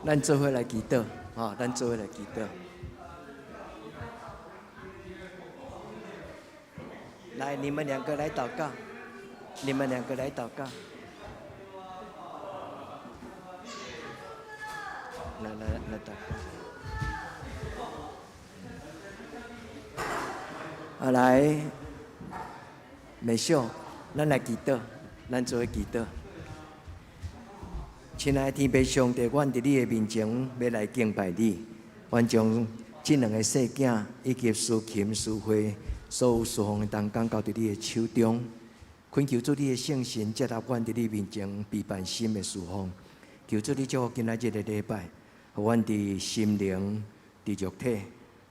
咱做伙來祈禱，吼，咱做伙來祈禱。來，你們兩個來禱告，你們兩個來禱告。來來來禱告。啊，來，美秀，咱來祈禱，咱做伙祈禱。親愛的天父上帝，阮佇你的面前欲來敬拜你，阮將這兩個細囝以及司琴、司會所有侍奉的同工交佇你的手中，懇求主你的聖神接納阮佇你面前悲辦心的侍奉，求主你祝福今仔日的禮拜，予阮佇心靈、佇肉體、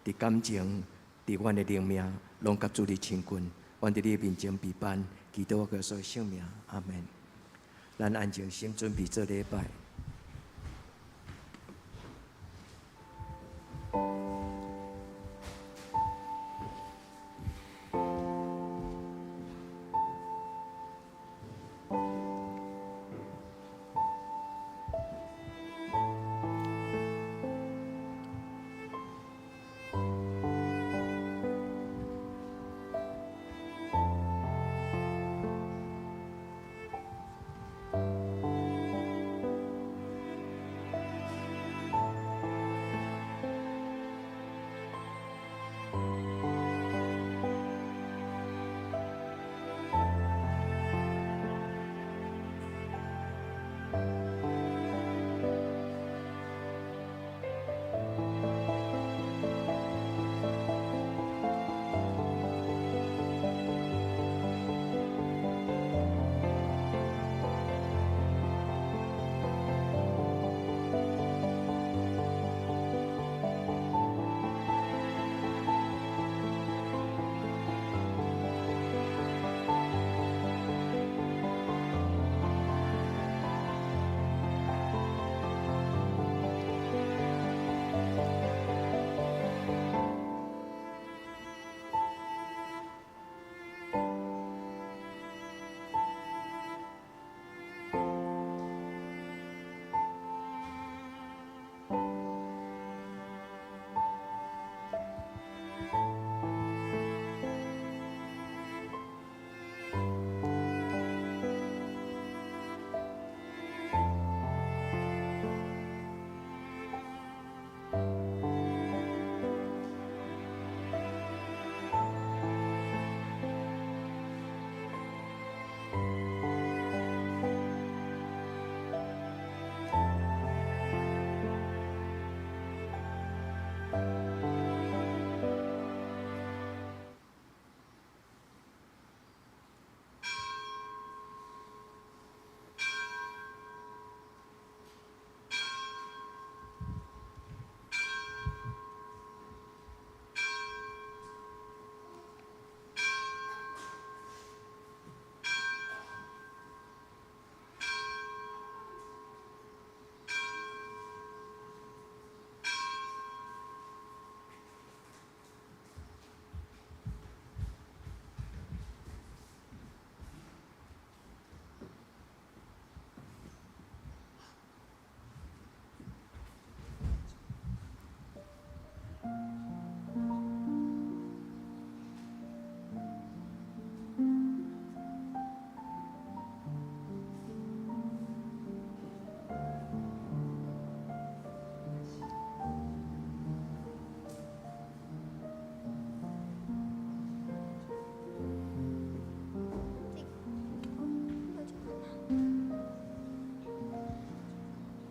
佇感情、佇阮的靈命，攏佮主你親近。阮佇你的面前悲辦，祈禱我耶穌的聖名，阿門。咱安靜心，準備做禮拜。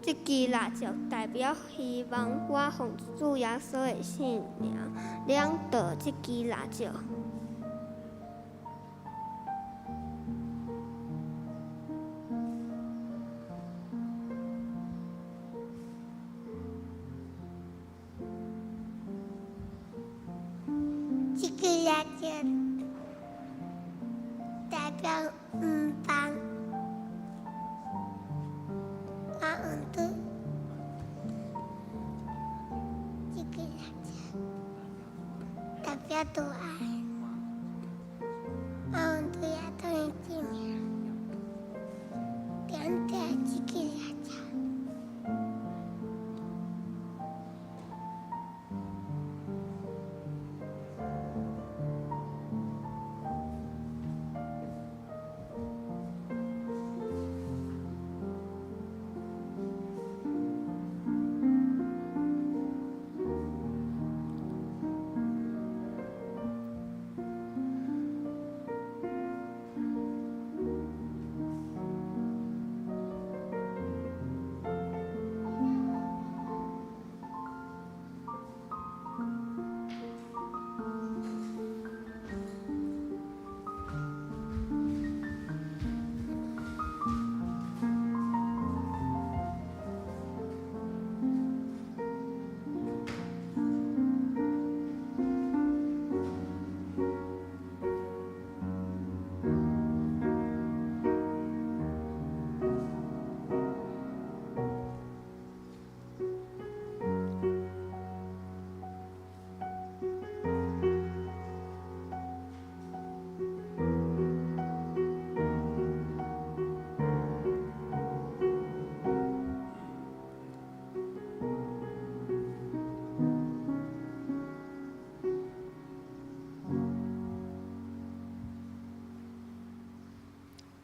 這支蠟燭代表希望，我奉主耶穌的聖名，點著這支蠟燭。這支蠟燭代表毋放，我毋對。這支蠟燭代表大愛，我奉主耶穌的聖名，點著這支蠟燭。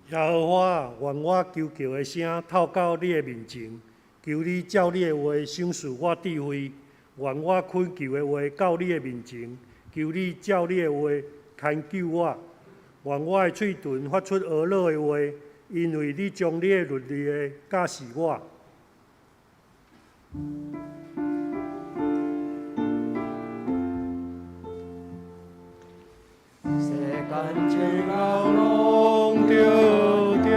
耶和華，願我求告的聲透到你的面前，求你照你的話賞賜我智慧。願我懇求的話到你的面前，求你照你的話牽救我。願我的喙唇發出呵咾的話，因為你將你的律例教示我。世間情熬攏著點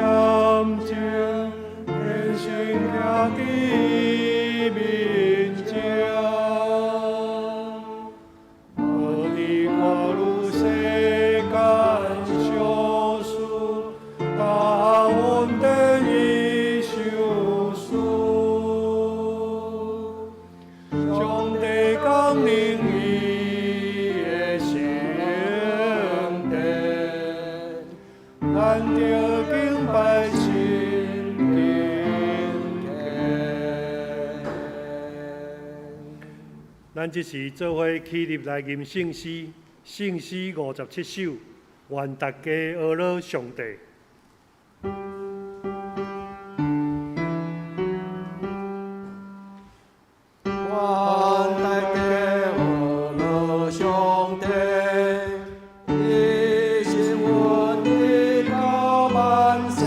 鐘，天生徛佇面前，無佇看汝世間小事，大恩典伊賞賜，上帝降臨伊的聖殿，咱著敬拜神敬虔。咱這時做伙起立來吟聖詩，聖詩57首，願大家呵咾上帝。願大家呵咾上帝，伊是阮的到萬世，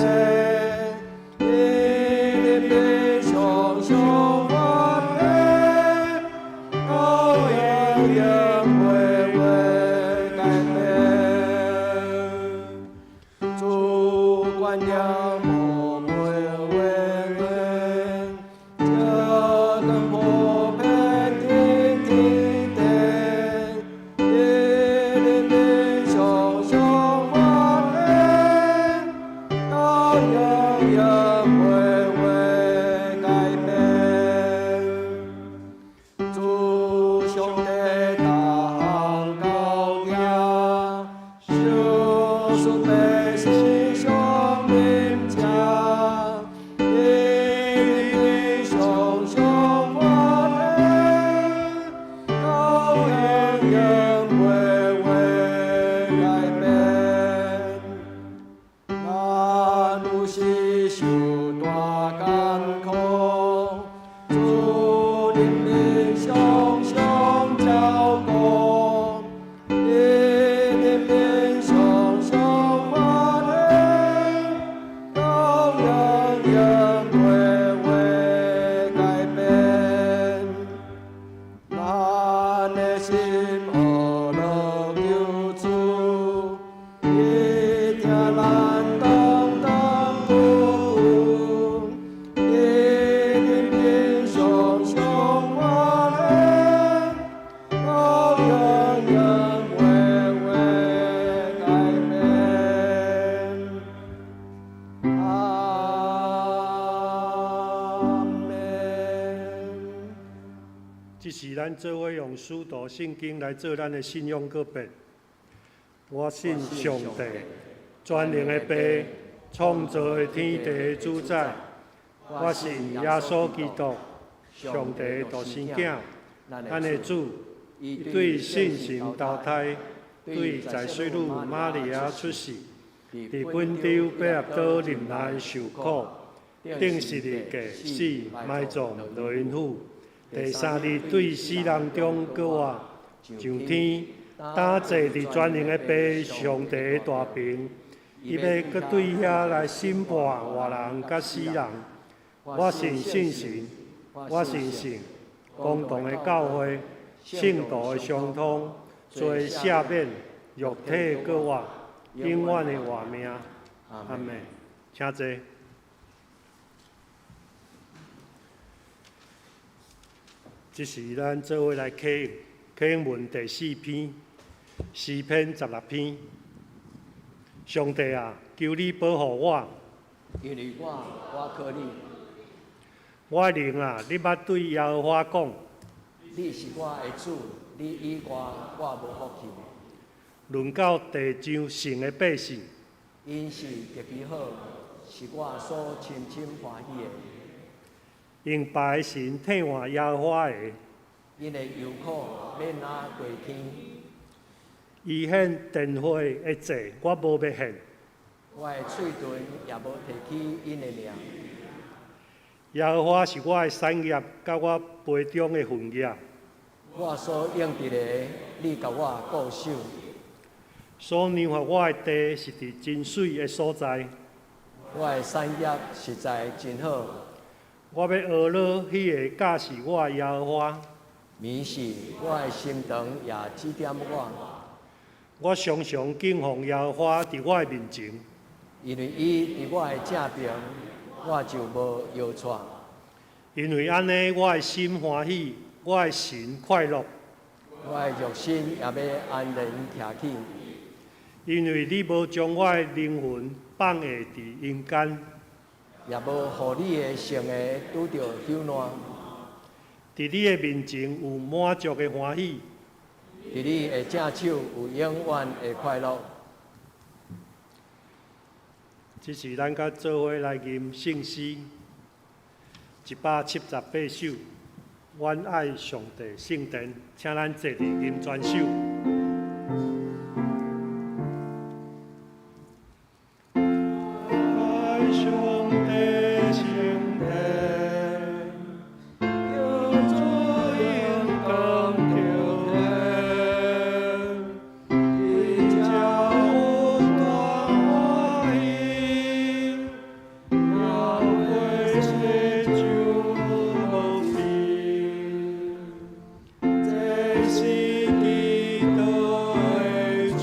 伊人民常常歡喜，到永永袂會改變。主觀念無袂永遠，這燈普遍天天地，伊人民常常歡喜，到永遠袂會改變。主上帝大行高行，賞賜百姓上面前，伊人民常常歡喜，到永遠袂會改變。咱有時受大艱苦，主人民常常照顧，伊人民常常歡喜，到永遠袂會改變。咱的心呵咾求主，伊聽咱當當久久，伊人民常常歡喜，到永遠袂會改變。阿們。這時咱做伙用使徒信經來做咱的信仰告白。我信上帝，全能的父，創造的天地的主宰。我信耶穌基督，上帝的獨生囝，咱的主，伊對聖神投胎，對在水女瑪利亞出世，佇本丟彼拉多忍難受苦，釘十字架死埋葬落陰府，第三日對死人中閣活，上天，擔坐佇全能的父上帝的大爿，伊欲閣對遐來審判活人佮死人。我信聖神，我信聖公同的教會，聖徒的相通，罪赦免，肉體閣活，永遠的活命。阿們，請坐。這時咱做伙來啟應，啟應文第四篇，詩篇16篇。上帝啊，求你保護我，因為我靠你，我的靈啊，你捌對耶和華講，你是我的主，你以外我無福氣。論到地上聖的百姓，𪜶是特別好，是我所深深歡喜的。用拜的神替換耶和華的，𪜶的憂苦免仔過天。伊獻奠火的祭，我無欲獻。我我的喙唇也無提起𪜶的名。耶和華是我的產業，佮我杯中的份額。我所應得的，你共我顧守。所量予我的地是佇真媠的所在。我的產業實在真好。我欲呵咾彼個教示我的耶和華。暝時我的心腸也指點我。我常常敬奉耶和華佇我的面前。因為伊佇我的正爿，我就無搖掣。因為按呢，我的心歡喜，我的神快樂。我的肉身也欲安然徛起。因為你無將我的靈魂放下佇陰間，也無予你的聖的拄著朽爛。佇你的面前有滿足的歡喜，佇你的正手有永遠的快樂。這是咱佮做伙來吟聖詩178首。阮愛上帝聖殿，請咱坐佇吟全首。愛上帝聖殿，叫做榮光著天，佇遮有大歡喜，也過世上無比。這是基督的厝，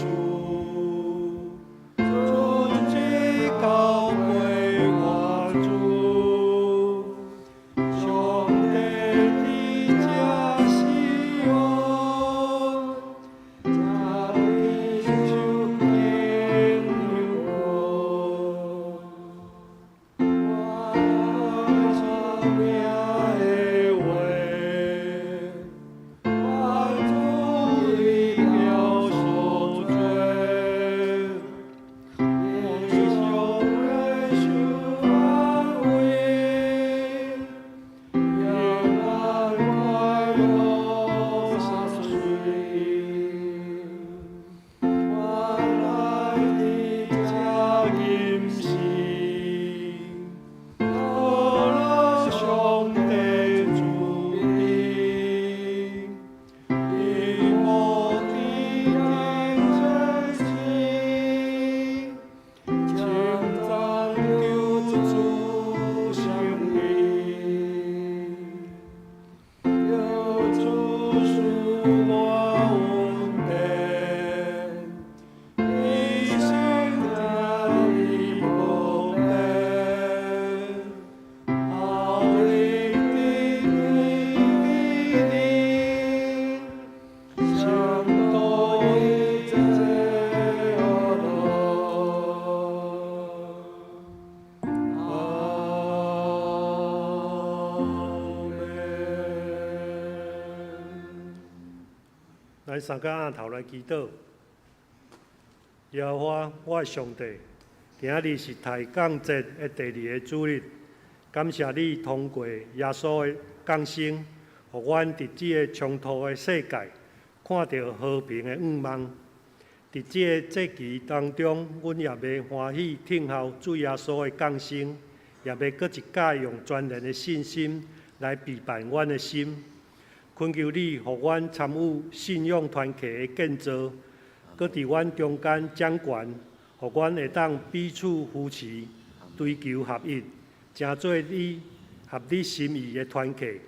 主子交陪我主，上帝佇這是王，這彼受敬仰。我出名的話，我主為了贖罪，英雄來受安慰，永遠快樂灑水。我來佇這吟詩，呵咾上帝慈悲，伊無天天慈，稱讚救主聖名，救主賜我恩典，伊聖聽伊無變，後日佇天聖道一切呵咾。阿門。咱三個按頭來祈禱。耶和華，我的上帝，今仔日是抬槓節的第二个主日，感謝你通過耶穌的降生，予阮佇這个衝突的世界看著和平的願望。佇這个節期當中，阮也欲歡喜聽候主耶穌的降生，也欲閣一擺用全然的信心來備辦阮的心。懇求你，予阮參與信仰團契的建造，閣佇阮中間掌權，予阮會當彼此扶持，追求合一，成做你合你心意的團契。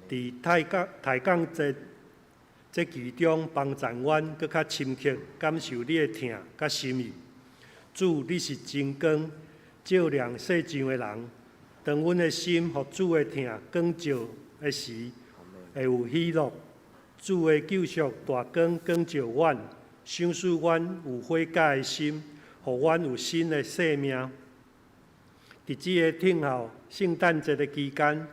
佇抬槓節節期中，幫助阮閣較深刻感受你的疼佮心意。主，你是真光，照亮世上的人。當阮的心予主的疼光照的時，會有喜樂。主的救贖大光光照阮，賞賜阮有悔改的心，予阮有新的生命。佇這个等候聖誕節的期間，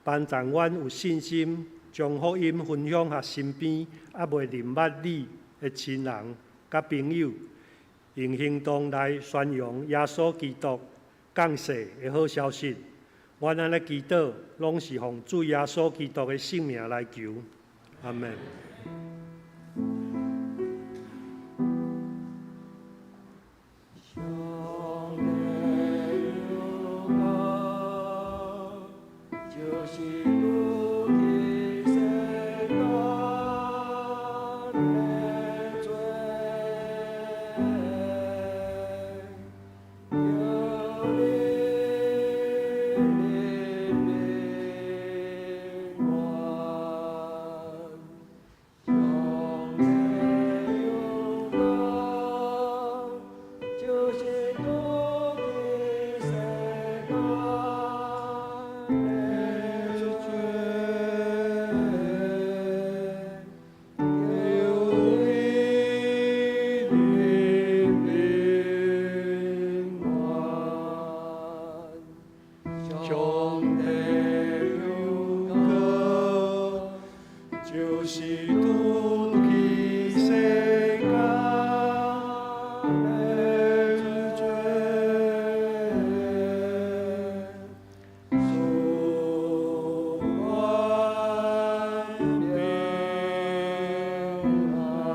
幫助阮有信心，將福音分享予身邊猶未認捌你的親人佮朋友，用行動來宣揚耶穌基督降世的好消息。阮按呢祈禱，攏是奉主耶穌基督的聖名來求。阿門。上就是拄去世間的罪，求你憐憫阮，上帝有光，就是拄去世間的罪，求你憐憫阮。上帝有光，就是拄去世間的罪，恕阮平安。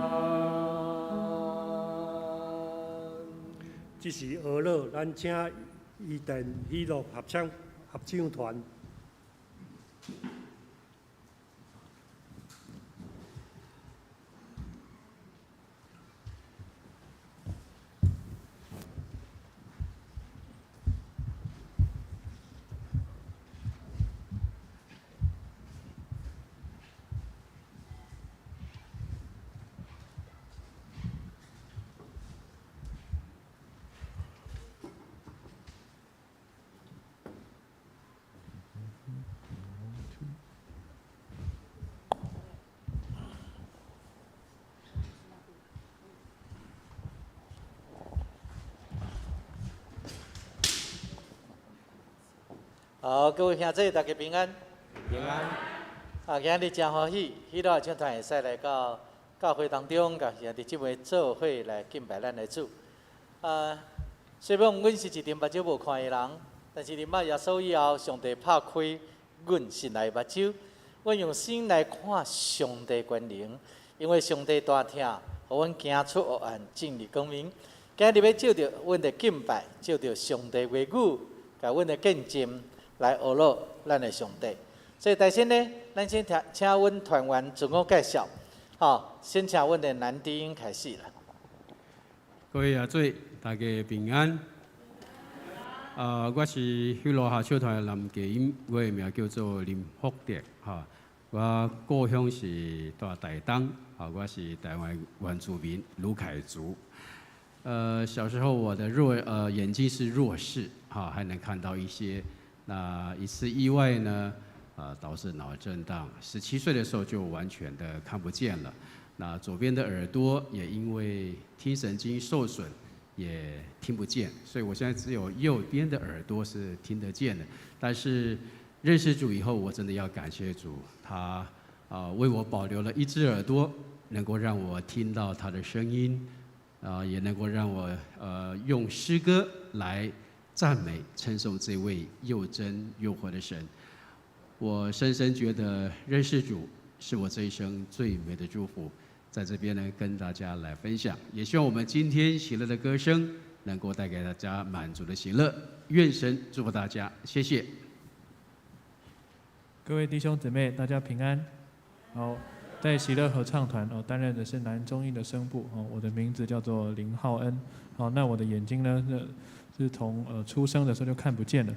這是俄樂，咱請伊甸喜樂合唱團。好，各位兄弟，大家平安。平安。啊，今日真歡喜，喜樂合唱團會使來到教會當中，共兄弟姊妹做伙來敬拜咱的主。啊，雖然阮是一陣目睭無看的人，但是認捌耶穌以後，上帝拍開阮心內目睭，阮用心來看上帝權能，因為上帝大疼，予阮行出黑暗，進入光明。今日欲藉著阮的敬拜，藉著上帝話語，共阮的見證來呵咾咱的上帝。所以，首先呢，咱先聽請阮團員自我介紹。好，先請阮的男低音開始啦。各位阿姊，大家平安。啊，我是喜樂合唱團的男低音，我的名叫做林福德，哈。我故鄉是蹛台東，啊，我是台灣原住民魯凱族。小時候我的眼睛是弱視，哈，還能看到一些。那一次意外呢，導致腦震盪，17歲的時候就完全的看不見了。那左邊的耳朵也因為聽神經受損，也聽不見，所以我現在只有右邊的耳朵是聽得見的。但是認識主以後，我真的要感謝主，他為我保留了一隻耳朵，能夠讓我聽到他的聲音，也能夠讓我用詩歌來讚美稱頌這位又真又活的神。我深深覺得認識主是我這一生最美的祝福，在這邊呢跟大家來分享，也希望我們今天喜樂的歌聲能夠帶給大家滿足的喜樂。願神祝福大家，謝謝。各位弟兄姊妹，大家平安。好，在喜樂合唱團哦，擔任的是男中音的聲部哦。我的名字叫做林浩恩。好，那我的眼睛呢，是從出生的時候就看不見了。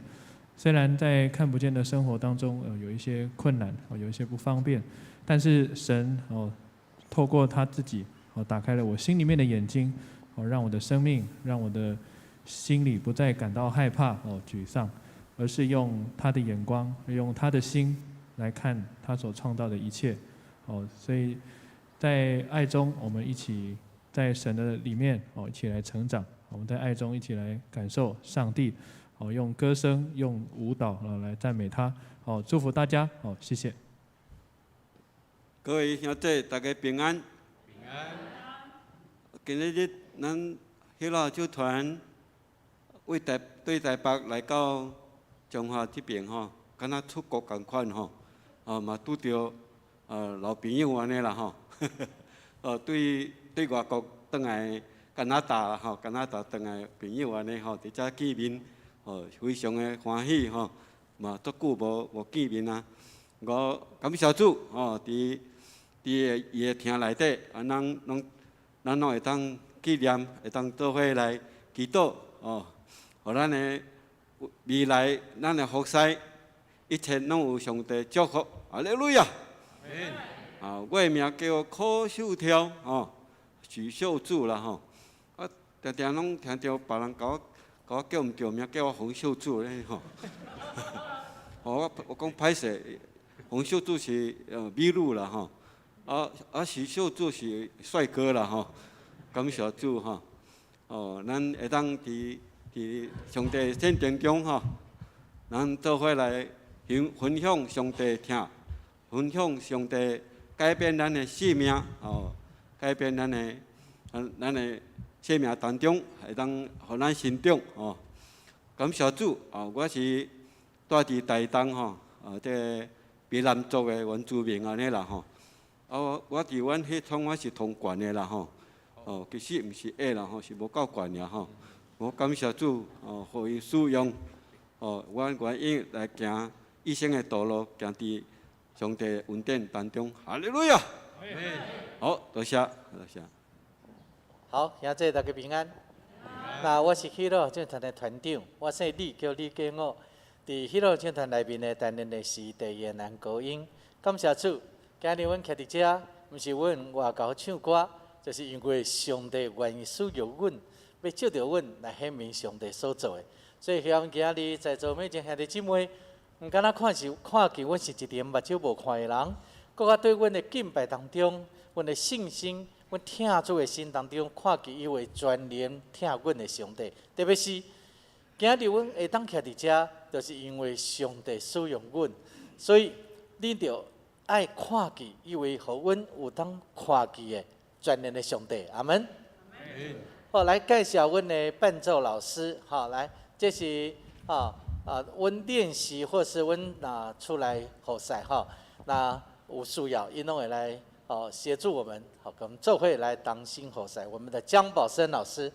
雖然在看不見的生活當中，有一些困難，哦，有一些不方便，但是神哦，透過他自己哦，打開了我心裡面的眼睛，哦，讓我的生命，讓我的心裡不再感到害怕哦、沮喪，而是用他的眼光，用他的心來看他所創造的一切，哦，所以在愛中，我們一起在神的裡面哦，一起來成長。我們在愛中一起來感受上帝。哦，用歌聲、用舞蹈啊來讚美他。好，祝福大家。好，謝謝。各位兄弟，大家平安。平安。今日咱喜樂合唱團對台北來到彰化這邊吼，敢若出國仝款吼，哦嘛拄著老朋友按呢啦吼，對外國轉來加拿大吼，加拿大轉來朋友按呢吼，佇遮見面。哦，非常的歡喜吼！嘛足久無見面啊。我感謝主吼，佇伊的廳內底，啊，咱攏會當紀念，會當做伙來祈禱哦，予咱的未來，咱的服侍，一切攏有上帝祝福，哈利路亞。啊，我的名叫柯秀挑，吼，許秀柱啦吼。啊，定定攏聽著別人共我叫毋著名，叫我洪秀柱咧吼。我講歹勢，洪秀柱是美女啦吼，啊許秀柱是帥哥啦吼。感謝主吼，哦，咱會當佇上帝聖殿中吼，咱做伙來分享上帝疼，分享上帝改變咱的生命，哦，改變咱的生命當中，會當予咱成長，哦。感謝主，哦，我是住佇台東吼，啊，這个卑南族的原住民按呢啦吼。啊，我佇阮彼創我是唐縣的啦吼。哦，其實毋是矮啦吼，是無夠懸爾吼。我感謝主，哦，予伊使用，哦，我願意來行一生的道路，行佇上帝恩典當中。哈利路亞。好，多謝，多謝。好，兄弟大家平安。那我是喜樂合唱團的團長，我姓李，叫李建武。佇喜樂合唱團內面呢，擔任的是第二個男高音。感謝主，今日阮徛佇遮，毋是阮外𠢕唱歌，就是因為上帝願意使用阮，欲藉著阮來顯明上帝所做的。所以希望今日在座每一位兄弟姊妹，毋敢若看是看見阮是一點目睭無看的人，閣較對阮的敬拜當中，阮的信心，阮疼主的心當中，看見一位全能疼阮的上帝。特別是今日阮會當徛佇遮，就是因為上帝使用阮，所以你著愛看見一位予阮有當看見的全能的上帝。阿門。好，來介紹阮的伴奏老師。好，來，這是阮練習或是阮若出來服侍吼，那有需要，𪜶攏會來哦協助我們，好，跟我們做伙來同心服侍。我們的江寶生老師。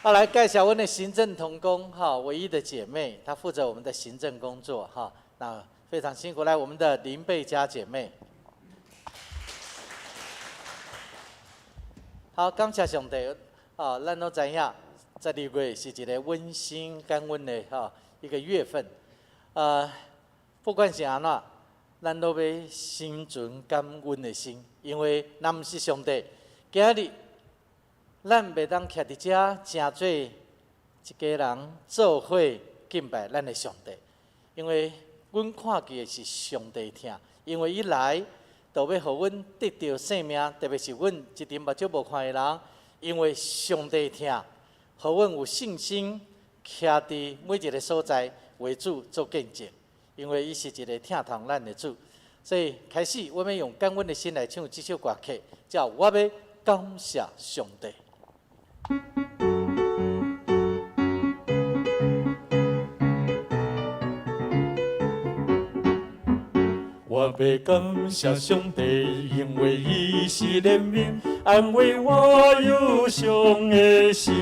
好，來介紹阮的行政同工，哈，唯一的姐妹，她負責我們的行政工作，哈，那非常辛苦。來，我們的林貝佳姐妹。好，感謝上帝，啊，咱攏知影，12月是一个溫馨感恩的哈一個月份，不管是按怎，咱攏欲心存感恩的心，因為若毋是上帝，今日咱袂當徛佇遮，成做一家人做伙敬拜咱的上帝，因為阮看見的是上帝疼，因為伊來，就欲予阮得著生命，特別是阮一陣目睭無看的人，因為上帝疼，予阮有信心，徛佇每一个所在為主做見證，因為伊是一个疼痛咱的主，所以開始我欲用感恩的心來唱這首歌曲，叫我欲感謝上帝。我欲感謝上帝，因為伊是憐憫，安慰我憂傷的心。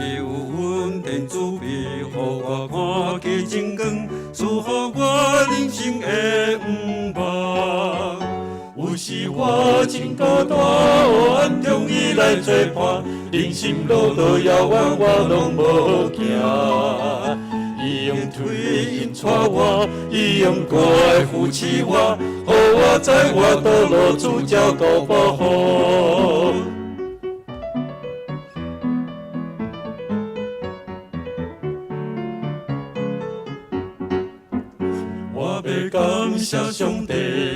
伊有恩典慈悲，予我看見真光，賜予我人生的向望。有時我真孤單，黑暗中伊來作伴，人生路途遙遠，我攏無驚。伊用推引帶我，伊用歌來扶持我，予我知我道路主照顧保護。我欲感謝上帝，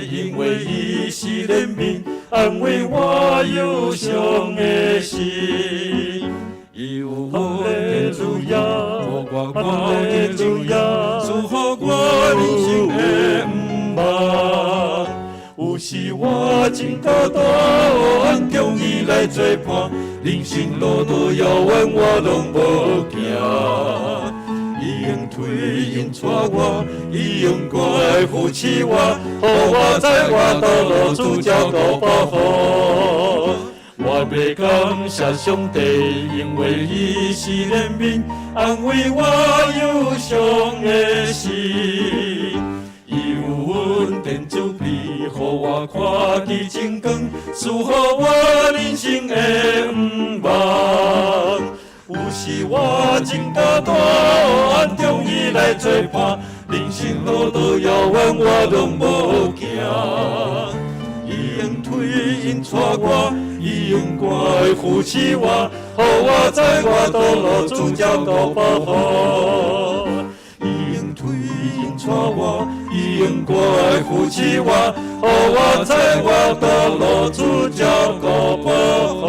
因為伊是憐憫，安慰我憂傷的心。伊有恩典慈悲，予我看見真光，賜予我人生的向望。有時我真孤單，黑暗中伊來作伴，人生路途遙遠，我攏無驚。伊用推引帶我，伊用歌來扶持我，予我知我道路主照顧保護。我我欲感谢上帝，因为伊是怜悯，安慰我忧伤的心。伊有恩典慈悲，予我看见真光，赐予我人生的向望。有时我真孤单，暗中伊来作伴，人生路途遥远，我拢无惊。伊用推引带我，伊勇敢的扶持我，予我知我道路主照顾保护。伊用推引带我，伊勇敢的扶持我，予我知我道路主照顾保护。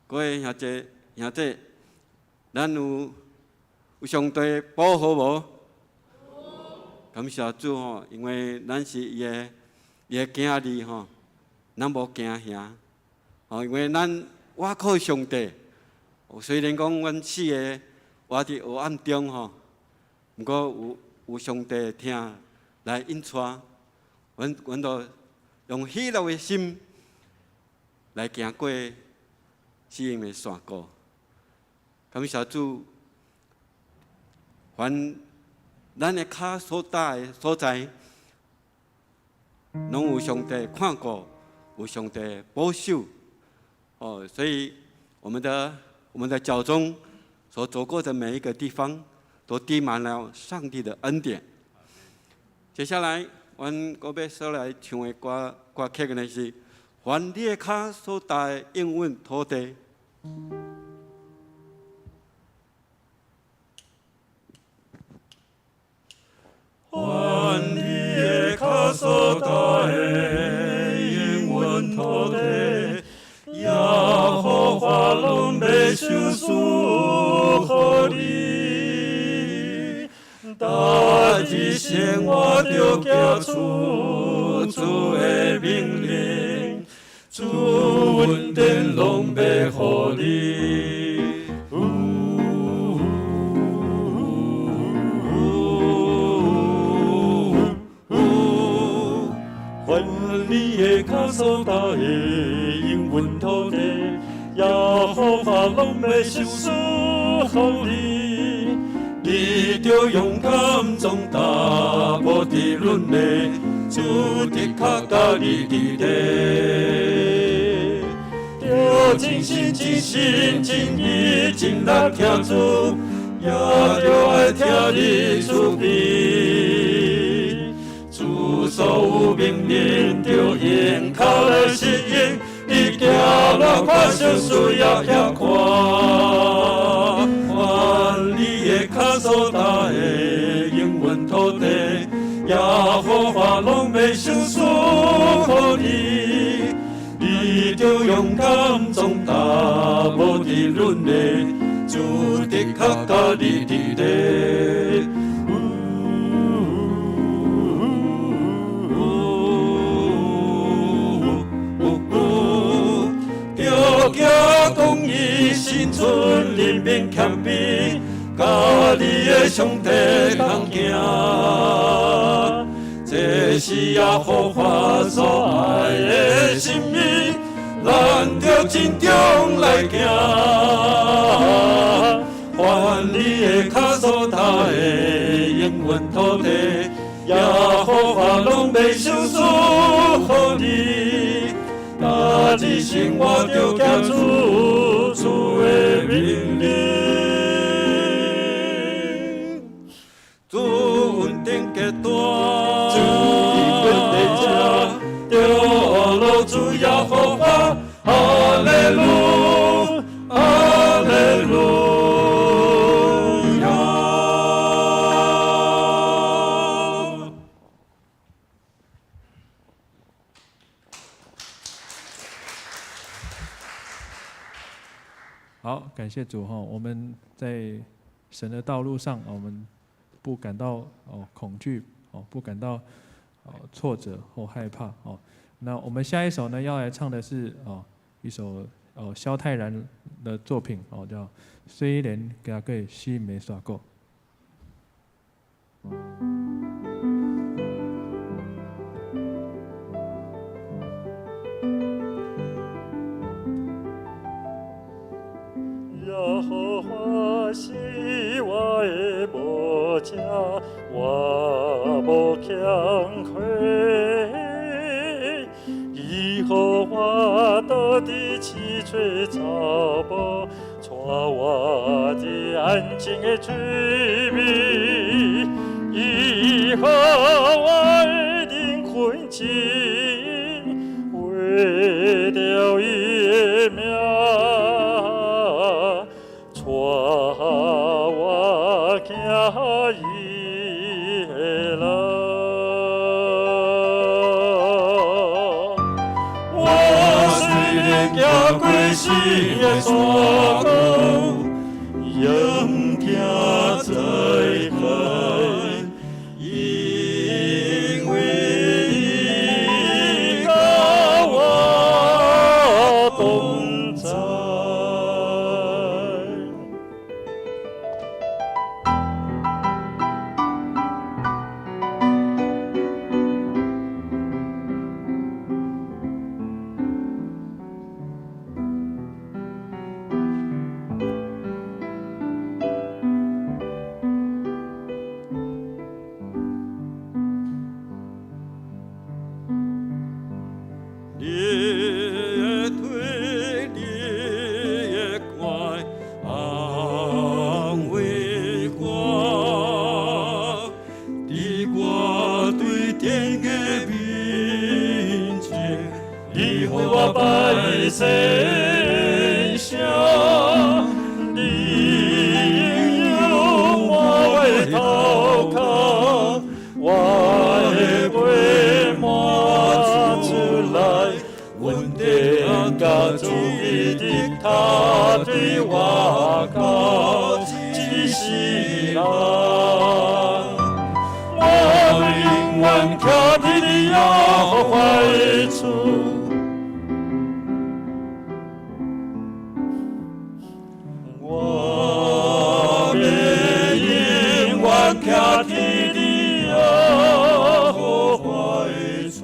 各位兄弟兄弟，咱有上帝保護無？感謝主吼，因為咱是伊的囝兒吼，咱無驚嚇吼，因為咱倚靠上帝。雖然講阮四个活佇黑暗中吼，毋過有上帝疼來引帶，阮都用喜樂的心來行過死蔭的山谷。感謝主，凡咱的跤所踏的所在，攏有上帝看顧，有上帝保守。哦，所以我們的腳中所走過的每一個地方，都滴滿了上帝的恩典。接下來，阮閣欲說來唱的歌曲呢是《凡你的跤所踏的應允土地》。凡你的跤所踏的應允土地，耶和華攏欲賞賜予你。逐日生活著行出主的命令，主恩典攏欲予你。凡你的跤所踏的應允土地，耶和華攏欲賞賜予你。你著勇敢壯膽，無佇阮的主的確佮你佇咧。著盡心盡心盡意盡力聽主，也著愛聽你慈悲。主所有命令，著用跤來實行。你行偌寬，相思也遐寬。凡你的跤所踏的應允土地，耶和華攏欲賞賜予你。你著勇敢壯膽，無佇阮的主的確佮你佇咧。行公義，心存憐憫謙卑，佮你的上帝同行。這是耶和華所愛的心意，咱著珍重來行。凡你的跤所踏的應允土地，耶和華攏欲賞賜予你。逐日生活著行出主的命令，主恩典加大，主恩典加大，著落主耶和華，哈利路，哈利路亞。好，感謝主哈！我們在神的道路上，我們不感到恐懼哦，不感到挫折或害怕哦。那我們下一首呢，要來唱的是一首蕭泰然的作品哦，叫《雖然行過死蔭的山谷》。遮，我無欠缺。伊予我倒佇青翠草坡，帶我佇安靜的水邊。伊予我的靈魂清，為著伊的名，帶我行伊的路。我雖然行過死的山谷，也毋驚災害，因為伊佮我同在。你的腿，你的拐，安慰我，伫我對天的面前，你予我擺設席，你用油抹我的頭殼，我的杯滿出來，恩典佮慈悲的跤隨我到一世人。我永遠徛佇你耶和華的厝。我欲永遠徛佇你耶和華的厝。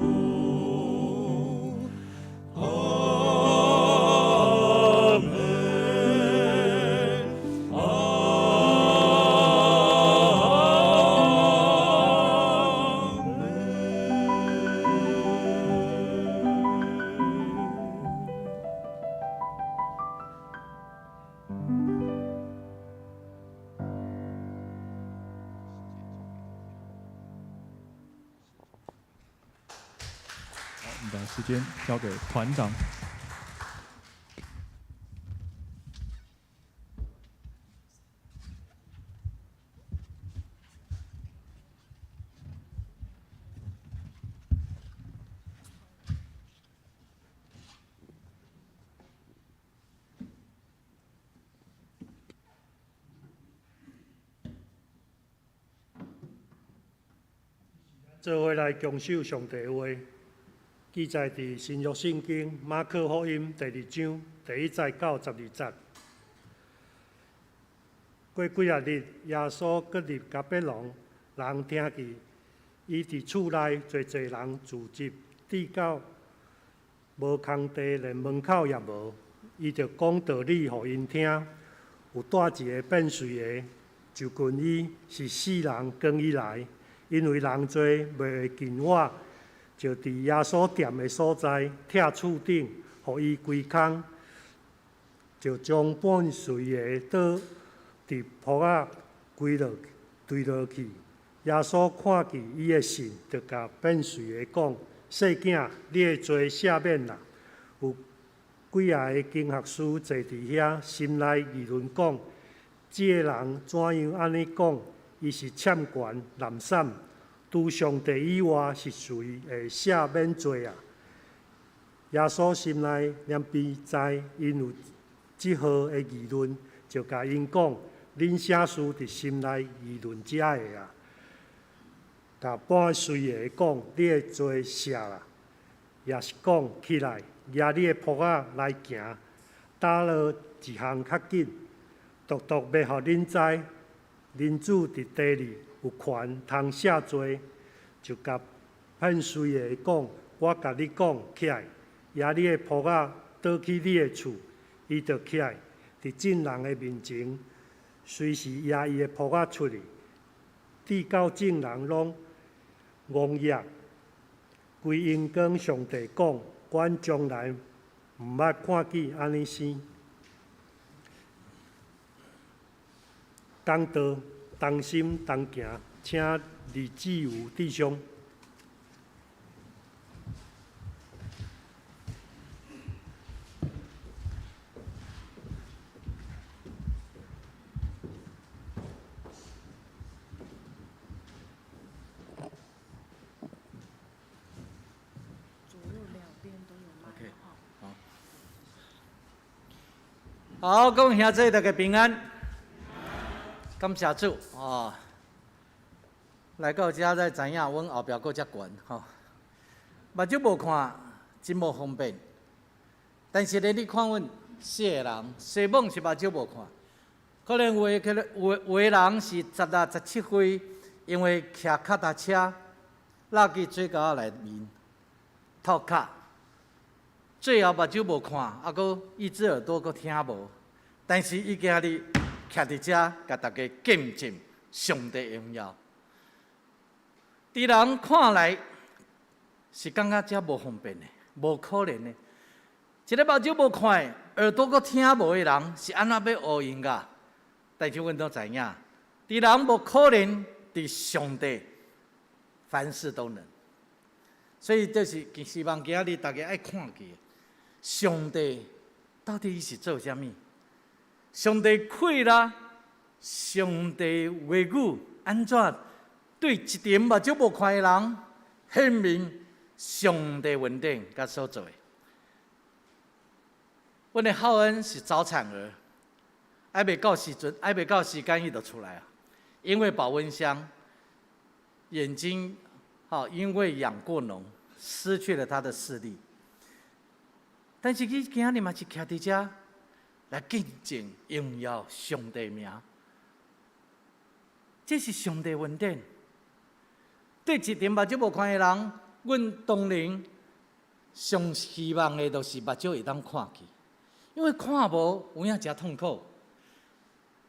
阿們，阿們。好，我們把時間交給團長。做伙來共守上帝話，記載佇新約聖經馬可福音第二章第一節到十二節。過幾仔日，耶穌閣入迦百農，人聽見伊佇厝內，濟濟人聚集，至到無空地，連門口也無。伊就講道理予𪜶聽。有帶一个變綏的，就近伊，是死人扛伊來。因為人濟袂會近倚，就佇耶穌踮的所在，拆厝頂，予伊歸空，就將變綏的倒佇鋪仔跪落墜落去。耶穌看見伊的信，就共變綏的講：細囝，你的罪赦免啦。有幾仔个經學師坐佇遐，心內議論講：這个人怎樣按呢講？伊是欠權濫訕，除上帝以外，是誰會赦免罪啊？耶穌心內念邊知𪜶有這號的議論，就共𪜶講：恁啥事佇心內議論這个啊？共半綏的講：你的罪赦啦，抑是講起來，舉你的鋪仔來行，焦落一項較緊，獨獨欲予恁知。人子佇地裡有權通赦罪，就共變綏的講：我共你講，起來，舉你的鋪仔，倒去你的厝。伊就起來，佇眾人的面前，隨時舉伊的鋪仔出去，直到众人拢戆额。规荣光上帝讲，阮从来毋捌看见按呢生。讲道同心同行，请李志武弟兄。好，各位兄弟大家平安，感谢主哦。来到遮才知影，阮后壁阁遮悬吼，目睭无看，真无方便。但是咧，你看阮四个人，西蒙是目睭无看，可能有的可能有有的人是16、17岁，因为骑脚踏车，落去水沟仔内面，脱壳，最后目睭无看，啊，阁一只耳朵阁听无。但是伊今日徛伫遮，共大家见证上帝荣耀。伫人看来是感觉遮无方便的，无可能的。一个目睭无看的，耳朵阁听无的人，是按怎欲学音乐？但是阮都知影，伫人无可能，伫上帝凡事都能。所以就是希望今日大家爱看见，上帝到底伊是做啥物？上帝开啦，上帝话语按怎对一点目睭无看的人显明上帝恩典佮所做的？阮的浩恩是早产儿，还袂到时阵，还袂到时间，伊就出来啊。因为保温箱，眼睛，因为养过浓，失去了他的视力。但是伊今日嘛是徛伫遮来见证荣耀上帝名，这是上帝恩典。对一点目睭无看的人，阮当然上希望的就是目睭会当看见，因为看无有影诚痛苦。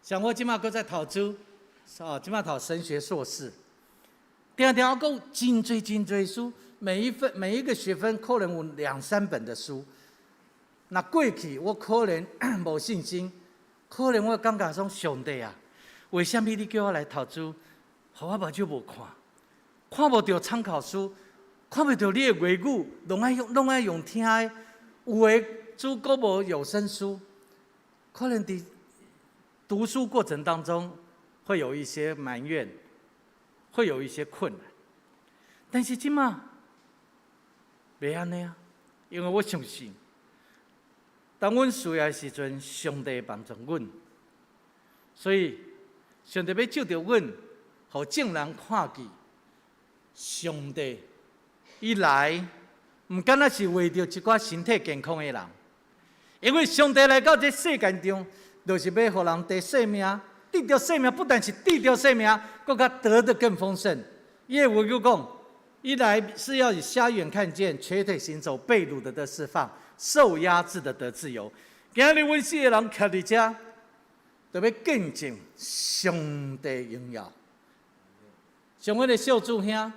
像我这马阁在读书，这马读神学硕士，定定阁有真济真济书，每一个学分可能有两三本的书。若过去我可能无信心，可能我感觉讲上帝啊，为啥物你叫我来读书，予我目睭无看，看无著参考书，看袂著你的话语，拢爱用听的，有的书阁无有声书，可能伫读书过程当中会有一些埋怨，会有一些困难，但是这马袂按呢啊，因为我相信。当阮需要的时阵，上帝帮助阮，所以上帝欲借著阮，予众人看见上帝伊来，毋干焦是为著一寡身体健康的人，因为上帝来到这世间中，就是欲予人得生命，得著生命不但是得著生命，阁较得得更丰盛。伊的话语讲，伊来是要以瞎眼看见，瘸腿行走，被掳的得释放。受压制的得自由。今日阮四个人徛伫遮，就欲见证上帝荣耀。像阮的小主兄，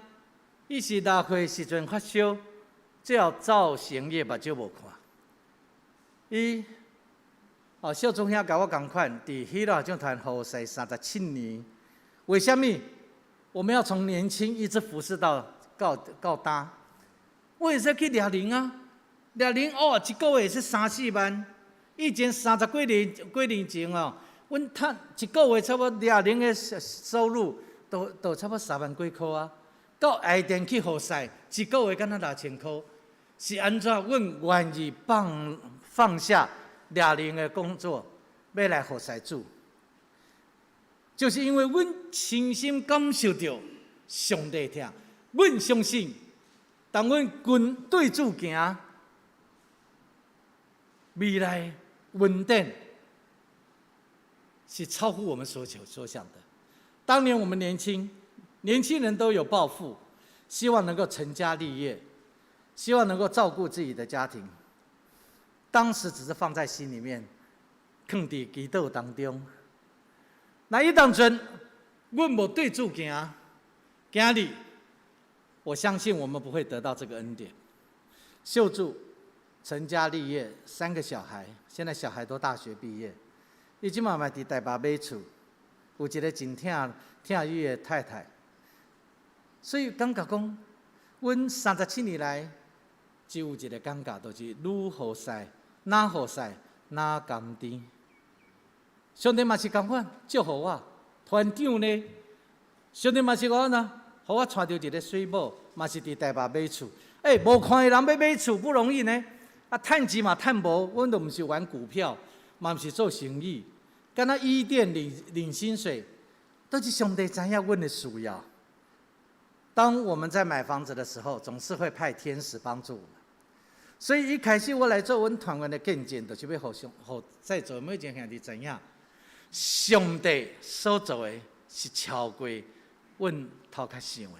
伊是6岁时阵发烧，最后造成伊的目睭无看。伊，小主兄佮我仝款，伫喜乐合唱团服侍37年。为啥物？我们要从年轻一直服侍到大。我会使去掠人啊！掠人哦，一个月是三四万。以前三十几年前哦，阮趁一个月差不多掠人的收入都差不多3万几箍啊。到爱店去服侍，一个月敢若6000箍，是按怎？阮愿意放下掠人的工作，欲来服侍主，就是因为阮深深感受到上帝疼，阮相信，当阮跟对主行。未来稳定是超乎我们所求所想的。当年我们年轻，年轻人都有抱负，希望能够成家立业，希望能够照顾自己的家庭。当时只是放在心里面，囥伫祈祷当中。那彼当阵，阮無對主行，今日我相信我們不會得到這個恩典。秀柱成家立業，三個小孩，現在小孩都大學畢業。伊這馬嘛佇台北買厝，有一個真疼疼伊的太太。所以感覺講，阮37年來只有一個感覺，就是愈予勢，若予勢，若甘甜。上帝嘛是仝款，祝福我團長呢。上帝嘛是講呢，予我娶著一个媠某，嘛是佇台北買厝。欸，無看的人欲買厝不容易呢。啊，趁錢嘛趁無，阮都毋是玩股票，嘛毋是做生意，敢若伊甸領領薪水，都是上帝知影阮的需要。當我們在買房子的時候，總是會派天使幫助我們。所以一開始我來做阮團員的見證，就是欲予上，予在座每一個兄弟知影，上帝所做的是超過阮頭殼想的。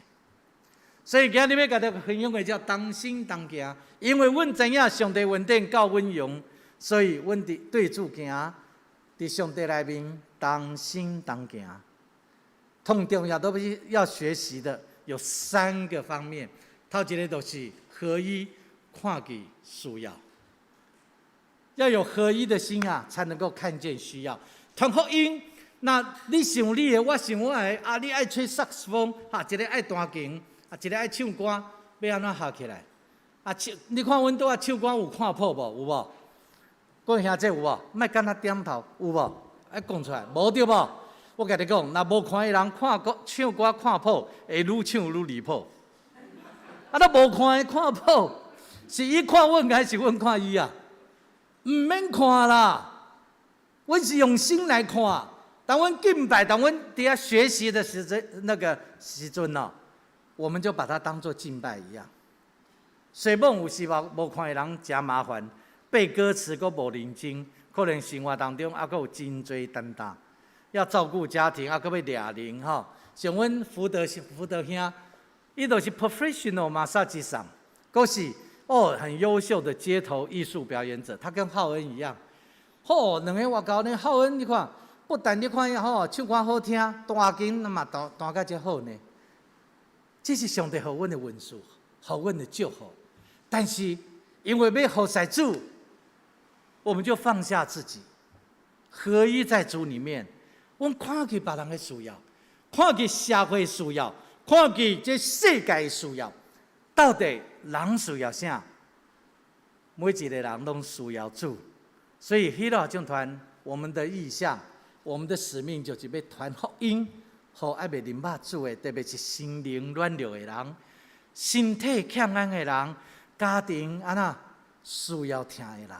所以今日欲共大家分享的叫同心同行，因為阮知影上帝恩典夠阮用，所以阮佇對主行，佇上帝內面同心同行。同重要都是要學習的有三個方面，頭一個就是合一，看見需要，要有合一的心啊，才能夠看見需要。傳福音，那你想你的，我想我的，啊，你愛吹薩克斯風，哈，一個愛彈琴，啊，一個愛唱歌，欲按怎合起來？啊，唱，你看阮拄仔唱歌有看譜無？有無？各位兄弟有無？莫干焦點頭，有無？愛講出來，無對無？我共你講，若無看的人看歌唱歌看譜，會愈唱愈離譜。啊，若無看的看譜，是伊看阮還是阮看伊啊？毋免看啦，阮是用心來看。當阮敬拜，當阮佇遐學習的時陣，那個時陣哦，我們就把它當作敬拜一樣。雖罔有時無無看的人誠麻煩，背歌詞閣無認真，可能生活當中猶閣有真濟擔當，要照顧家庭，猶閣欲掠人吼。像阮福德福德兄，伊就是 professional 馬殺雞桑，閣是哦很優秀的街頭藝術表演者，他跟浩恩一樣。吼，兩个外口呢，浩恩你看，不但你看伊吼唱歌好聽，彈琴嘛彈彈甲遮好呢。這是上帝予阮的恩賜，予阮的祝福。但是因為欲服侍主，我們就放下自己，合一在主裡面。阮看見別人的需要，看見社會需要，看見這世界的需要，到底人需要啥？每一個人攏需要主。所以，喜樂合唱團，我們的異象，我們的使命就是欲傳福音，予猶未認捌主的，特別是心靈軟弱的人、身體欠安的人、家庭按怎需要疼的人。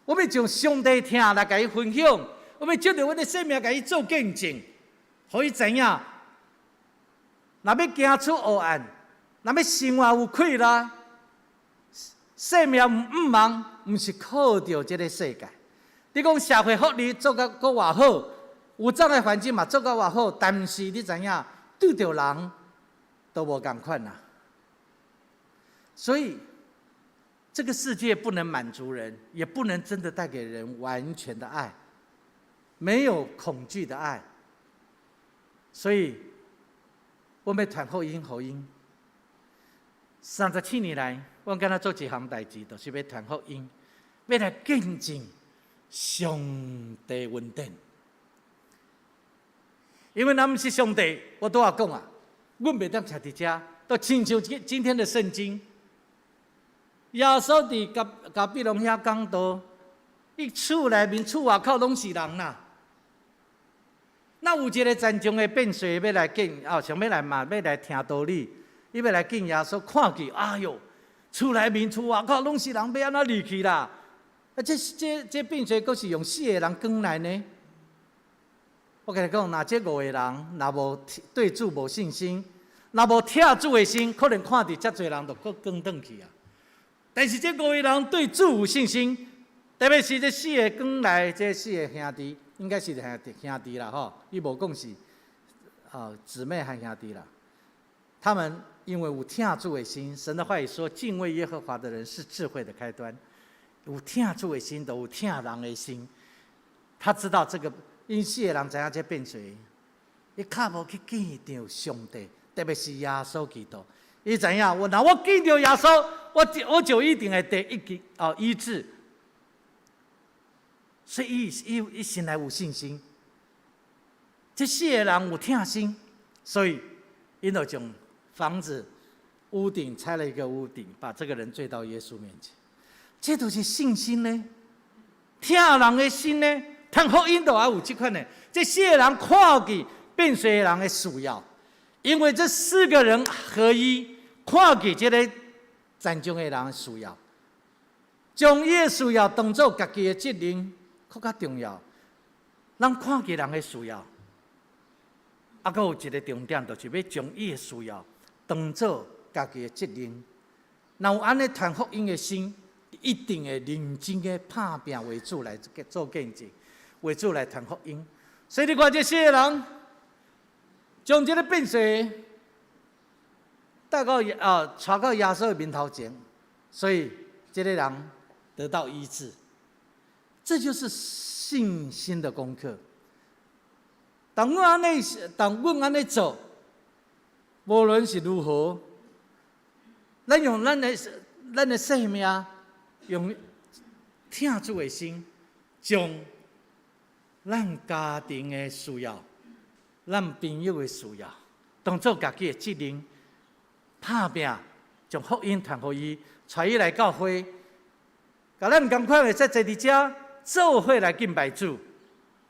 我欲將上帝疼來共伊分享，我欲藉著阮的生命共伊做見證，予伊知影。若欲行出黑暗，若欲生活有氣力，生命毋茫，毋是靠著這个世界。你講社會福利做甲閣偌好，有障礙環境嘛做甲偌好，但是你知影，對著人都無仝款啦。所以，這個世界不能滿足人，也不能真的帶給人完全的愛，沒有恐懼的愛。所以，我欲傳福音予𪜶。37年來，我敢若做一項代誌，就是欲傳福音，欲來見證上帝恩典。因為若毋是上帝，我拄仔講啊，阮袂當徛佇遮，都親像今今天的聖經。耶穌佇迦迦百農遐講道，伊厝內面、厝外口攏是人啦。那有一個殘障的變水欲來見，哦，想欲來嘛，欲來聽道理，伊欲來見耶穌，看見，哎喲，厝內面、厝外口攏是人，欲按怎入去啦？啊，這這這變水閣是用四個人扛來呢？我共你講，若這五個人若無對主無信心，若無疼主的心，可能看著遮濟人就閣扛轉去啊。但是這五個人對主有信心，特別是這四個扛來這四個兄弟，應該是兄弟兄弟啦吼，伊無講是啊姊妹還兄弟啦。他們因為有疼主的心，神的話語說，敬畏耶和華的人是智慧的開端。有疼主的心，就有疼人的心。他知道這個，𪜶四個人知影這變水，伊較無去見著上帝，特別是耶穌基督。伊知影，我若我見著耶穌，我就一定會得醫治哦醫治。所以伊伊伊心內有信心。這四個人有疼心，所以𪜶就將房子屋頂拆了一個屋頂，把這個人墜到耶穌面前。這就是信心呢，疼人的心呢，傳福音都也有這款的。這四個人看見變水的人的需要，因為這四個人合一，看見這个殘障的人的需要，將伊的需要當做家己的責任，閣較重要。咱看見人的需要，啊，閣有一個重點，就是欲將伊的需要當做家己的責任。若有按呢傳福音的心，一定會認真的拍拚為主來做見證，為主來傳福音。所以你看這四個人，將這个變水帶到啊，帶到耶穌的面頭前，所以這个人得到醫治。這就是信心的功課。當阮按呢，當阮按呢做，無論是如何，咱用咱的生命，用疼主的心，將咱家庭的需要、咱朋友的需要，當做家己的責任，拍拚將福音傳予伊，帶伊來教會，共咱仝款會使坐佇遮做伙來敬拜主，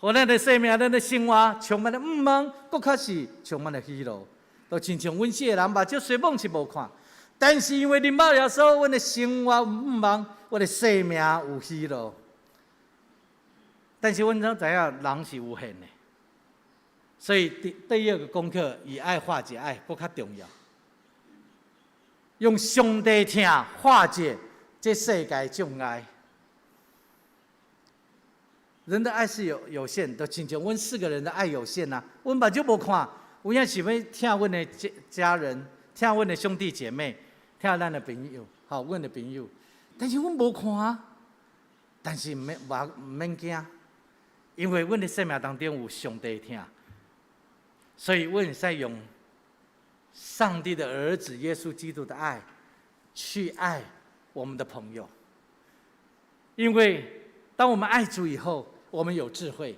予咱的生命、咱的生活充滿了向望，閣較是充滿了喜樂。就親像阮四個人目睭雖罔是無看，但是因為認捌耶穌，阮的生活有向望，阮的生命有喜樂。但是阮攏知影人是有限的，所以第二個功課以愛化解愛，閣較重要。用上帝疼化解這世界障礙。人的愛是有限，就親像阮四個人的愛有限啊。阮目睭無看，有影想欲疼阮的家人，疼阮的兄弟姐妹，疼咱的朋友，好，阮的朋友。但是阮無看啊，但是毋免毋免驚，因為阮的生命當中有上帝疼，所以阮會使用上帝的兒子耶穌基督的愛去愛我們的朋友。因為當我們愛主以後，我們有智慧，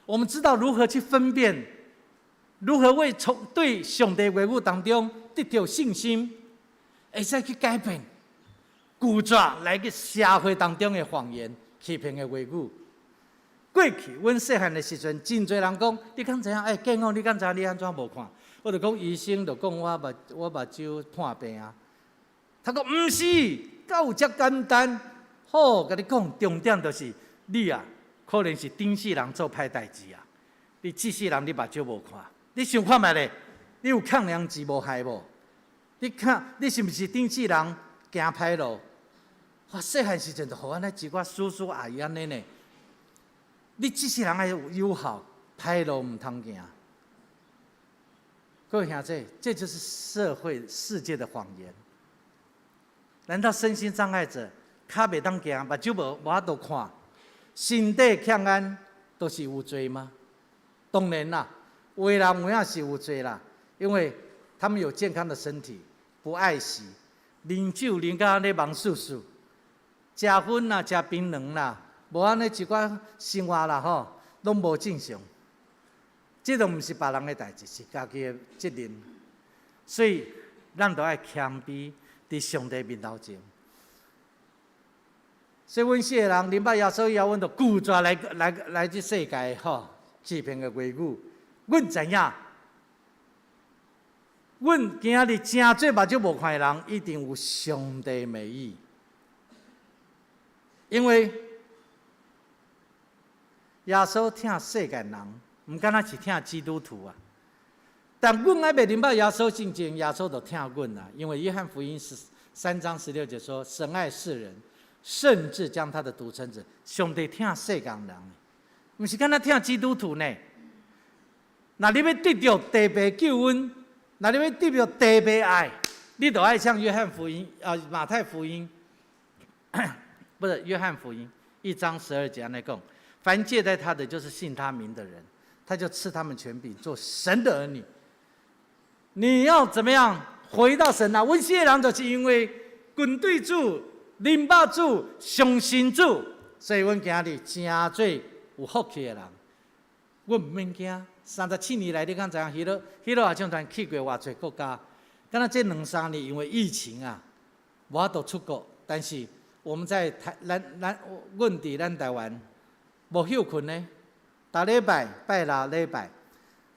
我們知道如何去分辨，如何為從對上帝話語當中得著信心，會使去改變，拒絕來去社會當中的謊言、欺騙的話語。過去阮細漢的時陣，真濟人講，你敢知影？欸，建宏，你敢知影？你按怎無看？我就講醫生就講我目睭破病啊。他講毋是，敢有遮簡單？好，共你講，重點就是你啊，可能是頂世人做歹代誌啊。你這世人你目睭無看，你想看覓咧？你有抗良錢無害無？你看你是毋是頂世人行歹路？我細漢時陣就予按呢一寡叔叔阿姨按呢呢。你這世人愛友好，歹路毋通行。各位兄弟，這就是社會世界的謊言。難道身心障礙者跤袂當行，目睭無法度看，身體欠安都是有罪嗎？當然啦，有的人有影是有罪啦，因為他們有健康的身體，不愛惜，啉酒啉甲按呢茫澀澀，食薰啦，食檳榔啦，無按呢一寡生活啦吼，攏無正常。這都毋是別人的代誌，是家己的責任。所以，咱都愛謙卑佇上帝面頭前。所以，阮四個人認捌耶穌以後，阮就拒絕來這世界吼欺騙的話語。阮知影，阮今仔日成做目睭無看的人，一定有上帝美意。因為耶穌疼世界人，毋敢若是疼基督徒啊。但阮還未認捌耶穌進前，耶穌就疼阮啊。因為約翰福音13章16節說：神愛世人，甚至將他的獨生子。上帝疼世間人，毋是敢若疼基督徒呢。若你欲得著特別救恩，若你欲得著特別愛，你就愛像約翰福音啊、馬太福音，不是約翰福音1章12節按呢講：凡接待他的，就是信他名的人。他就賜他們權柄做神的兒女。你要怎麼樣回到神啊？阮四个人就是因為跟對主、認捌主、相信主，所以阮今日成做有福氣的人。阮毋免驚。37年來，你敢知影？喜樂喜樂合唱團去過偌濟國家，敢若這兩三年因為疫情啊，無法度出國。但是我們在台，咱咱阮佇咱台灣無歇睏呢，逐禮拜拜六禮拜，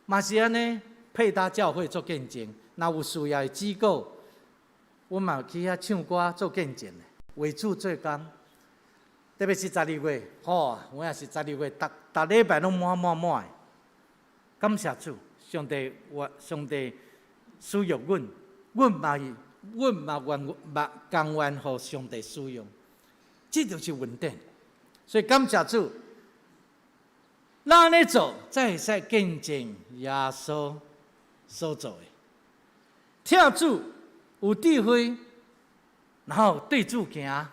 嘛是按呢配搭教會做見證。若有需要的機構，阮嘛去遐唱歌做見證，為主做工。特別是12月，吼，有影是十二月，逐逐禮拜攏滿滿滿的。感謝主，上帝我上帝使用阮，阮嘛阮嘛願嘛甘願予上帝使用，這就是恩典。所以感謝主，咱按呢做，才會使見證耶穌所做的。疼主有智慧，然後對主行，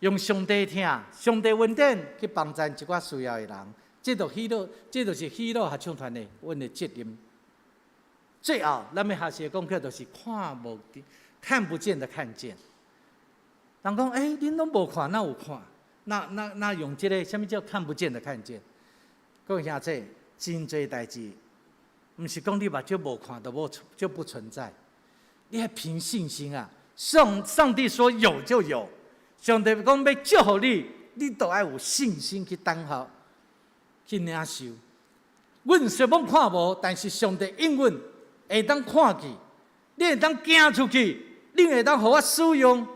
用上帝疼、上帝恩典去幫助一寡需要的人。這就喜樂，這就是喜樂合唱團的阮的責任。最後，咱欲學習的功課就是看無看不見的看見。人講，欸，恁攏無看，哪有看？那那那用這個，啥物叫看不見的看見？各位兄弟，真濟代誌，毋是講你目睭無看就無就不存在。你愛憑信心啊！上上帝說有就有，上帝講欲祝福你，你都愛有信心去等候，去領受。阮雖罔看無，但是上帝應允會當看見，你會當行出去，你會當予我使用，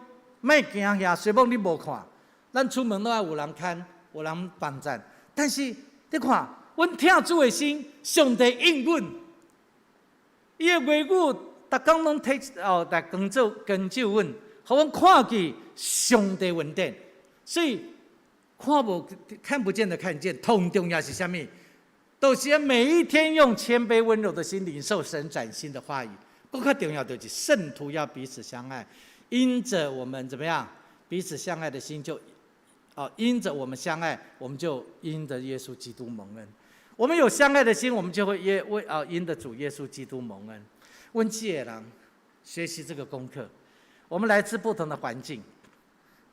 莫驚遐，雖罔你無看，咱出門攏愛有人牽，有人幫贊。但是你看，阮疼主的心，上帝應允，伊的話語，逐工攏提哦來光照光照阮，予阮看見上帝恩典。所以看無看不見的看見，同重要是啥物？都是每一天用謙卑溫柔的心領受神嶄新的話語。閣較重要就是聖徒要彼此相愛，因着我們怎麼樣彼此相愛的心就，哦，因着我們相愛，我們就因着耶穌基督蒙恩。我們有相愛的心，我們就會耶為啊因着主耶穌基督蒙恩。阮四個人學習這個功課，我們來自不同的環境，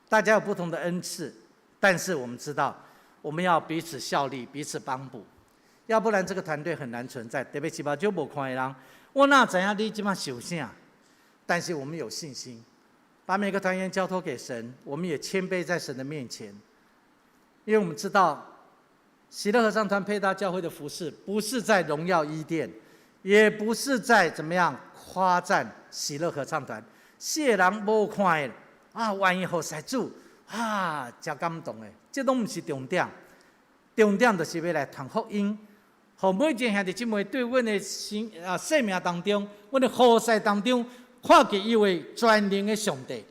大家有不同的恩賜，但是我們知道我們要彼此效力，彼此幫補。要不然這個團隊很難存在。特別是目睭無看的人，我哪知影你這馬想啥？但是我們有信心，把每個團員交託給神，我們也謙卑在神的面前，因為我們知道喜樂合唱團配搭教會的服事，不是在榮耀伊甸，也不是在怎麼樣誇讚喜樂合唱團。四個人無看的啊，願意服侍主啊，真感動的，這攏毋是重點，重點就是欲來傳福音。予每一個兄弟姊妹對阮的生啊生命當中，阮的服侍當中，看見一位全能的上帝，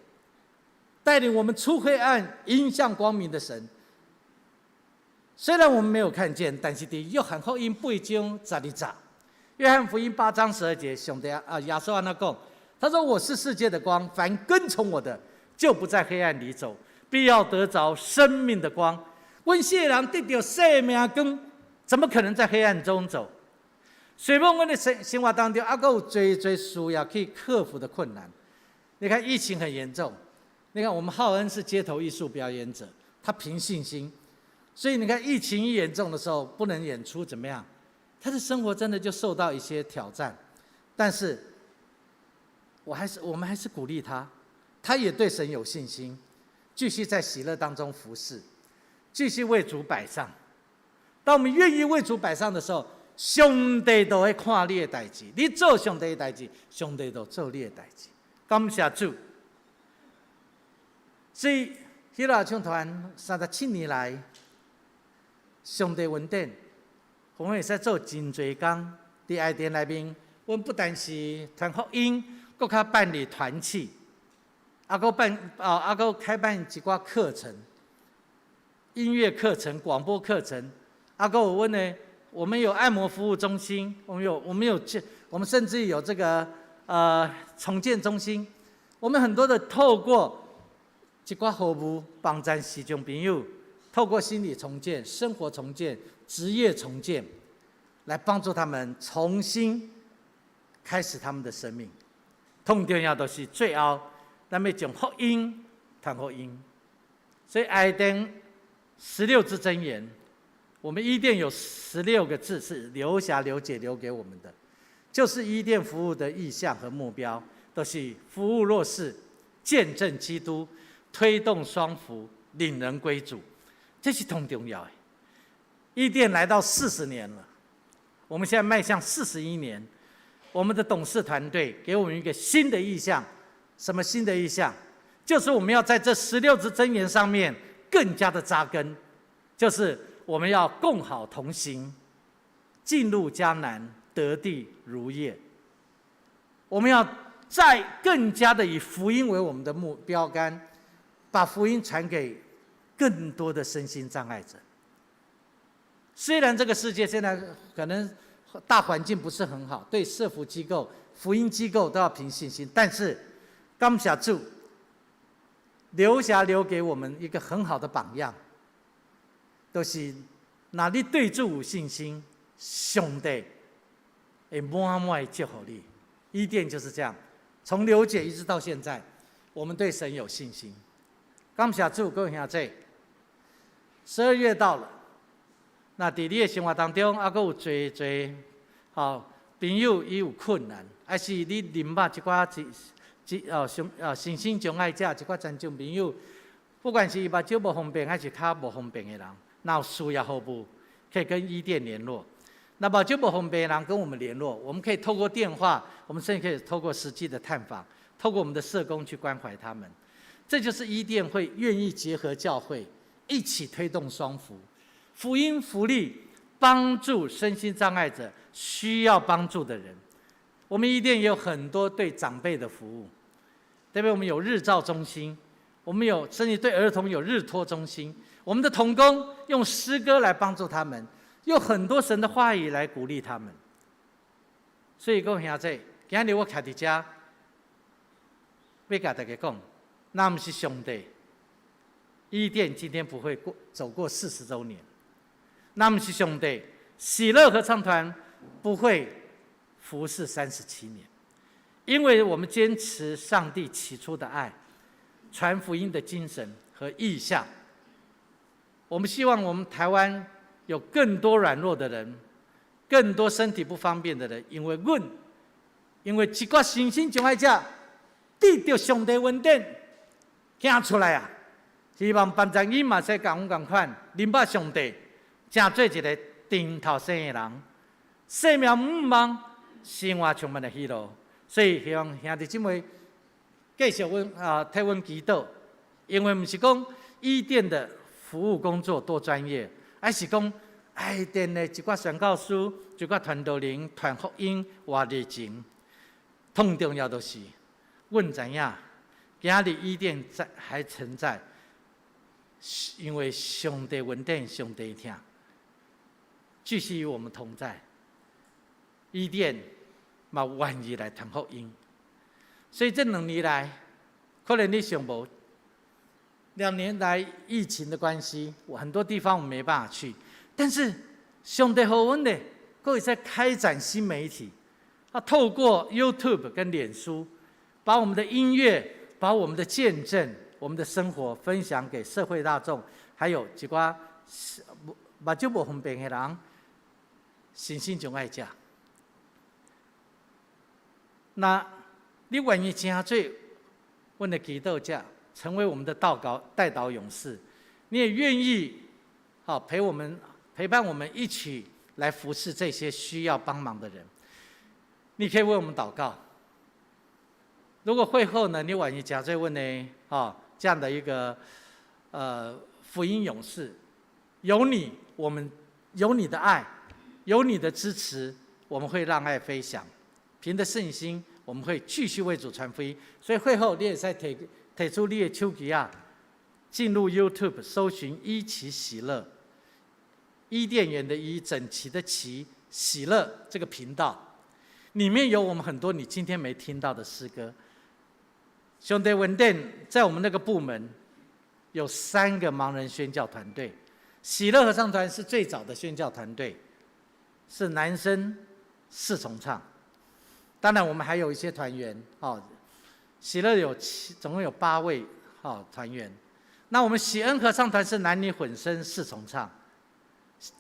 帶領我們出黑暗，迎向光明的神。雖然我們沒有看見，但是佇約翰福音八章十二節，約翰福音八章十二節，上帝啊，耶穌按呢講，他說：“我是世界的光，凡跟從我的，就不在黑暗裡走，必要得着生命的光。”阮四個人得著生命光，怎麼可能在黑暗中走？雖罔阮的生生活當中，猶閣有濟濟需要去克服的困難。你看疫情很嚴重，你看我們浩恩是街頭藝術表演者，他憑信心，所以你看疫情一嚴重的時候，不能演出怎麼樣？他的生活真的就受到一些挑戰。但是，我還是我們還是鼓勵他，他也對神有信心，繼續在喜樂當中服侍，繼續為主擺上。當我們願意為主擺上的時候，上帝都會看你的代誌。你做上帝的代誌，上帝就做你的代誌。感謝主。所以，喜樂合唱團37年來，上帝恩典，我們會使做真濟工。佇愛店內面，阮不但是傳福音，閣較辦理團契，啊，閣辦啊，閣開辦一寡課程，音樂課程、廣播課程。啊，閣有阮的，我們有按摩服務中心，我們有這，我們甚至有這個重建中心，我們很多的透過一寡服務幫助視障朋友，透过心理重建、生活重建、职业重建，来帮助他们重新开始他们的生命。最重要的是最后，咱欲将福音传福音。所以爱丁十六字箴言，我们伊甸有十六个字是刘霞刘姐留给我们的，就是伊甸服务的意向和目标，都是服务弱势、见证基督、推动双福、领人归主，这是同重要的。伊甸来到40年了，我们现在迈向41年，我们的董事团队给我们一个新的意向，什么新的意向？就是我们要在这十六字箴言上面更加的扎根，就是我们要共好同行，进入迦南，得地如业。我们要再更加的以福音为我们的目标杆，把福音传给更多的身心障碍者。虽然这个世界现在可能大环境不是很好，对社福机构、福音机构都要凭信心，但是感谢主，刘霞留给我们一个很好的榜样，就是若你对主有信心，上帝会满满祝福你。伊甸就是这样，从刘姐一直到现在，我们对神有信心。感谢主，各位兄弟，12月到了，那伫你的生活当中，犹阁有濟濟吼朋友伊有困难，還是你認捌一寡一一哦，身哦身心障礙者，一寡殘障朋友，不管是伊目睭無方便，還是跤無方便的人，若有需要服務，可以跟伊甸聯絡。那目睭無方便的人跟我們聯絡，我們可以透過電話，我們甚至可以透過實際的探訪，透過我們的社工去關懷他們。這就是伊甸會願意結合教會，一起推動雙福，福音福利，幫助身心障礙者需要幫助的人。我們伊甸也有很多對長輩的服務，對不對？我們有日照中心，我們有甚至對兒童有日托中心。我們的同工用詩歌來幫助他們，用很多神的話語來鼓勵他們。所以各位兄弟，今日我徛佇遮，欲共大家講，若毋是上帝，伊甸今天不會過走過40週年。若毋是上帝，喜樂合唱團不會服侍37年，因為我們堅持上帝起初的愛，傳福音的精神和意向。我們希望我們台灣有更多軟弱的人，更多身體不方便的人，因為阮，因為一寡身心障礙者得著上帝恩典，行出來啊！希望幫助𪜶嘛，使共阮仝款，認捌上帝，成做一個頂頭生的人，生命毋望，生活充滿了喜樂。所以希望兄弟姊妹繼續阮啊替阮祈禱，因為毋是講伊甸的服務工作多專業，而是講愛店的一寡宣教師、一寡傳道人、傳福音、活熱情。最重要的是，阮知影今日伊甸在還存在，因為上帝恩典、上帝疼，繼續與我們同在。伊甸嘛願意來傳福音，所以這兩年來，可能你想無，2年來疫情的關係，我很多地方我沒辦法去。但是上帝予阮的，閣會在開展新媒體，啊，透過 YouTube 跟臉書，把我們的音樂、把我們的見證、我們的生活分享給社會大眾，還有一寡目睭無方便的人，身心障礙者。那你願意成做阮的祈禱者，成為我們的禱告代禱勇士，你也願意好陪我們陪伴我們一起來服侍這些需要幫忙的人，你可以為我們禱告。如果會後呢，你願意成做阮的啊這樣的一個福音勇士，有你，我們有你的愛，有你的支持，我們會讓愛飛翔。憑着信心，我們會繼續為主傳福音。所以會後你會使提提出你的手機啊，進入 YouTube 搜尋“伊齊喜樂”，伊甸園的伊，整齊的齊，喜樂這個頻道，裡面有我們很多你今天沒聽到的詩歌。兄弟文店在我們那個部門有三個盲人宣教團隊，喜樂合唱團是最早的宣教團隊，是男生四重唱。當然，我們還有一些團員，哦，喜樂有七，總共有八位，哦，團員。那我們喜恩合唱團是男女混聲四重唱，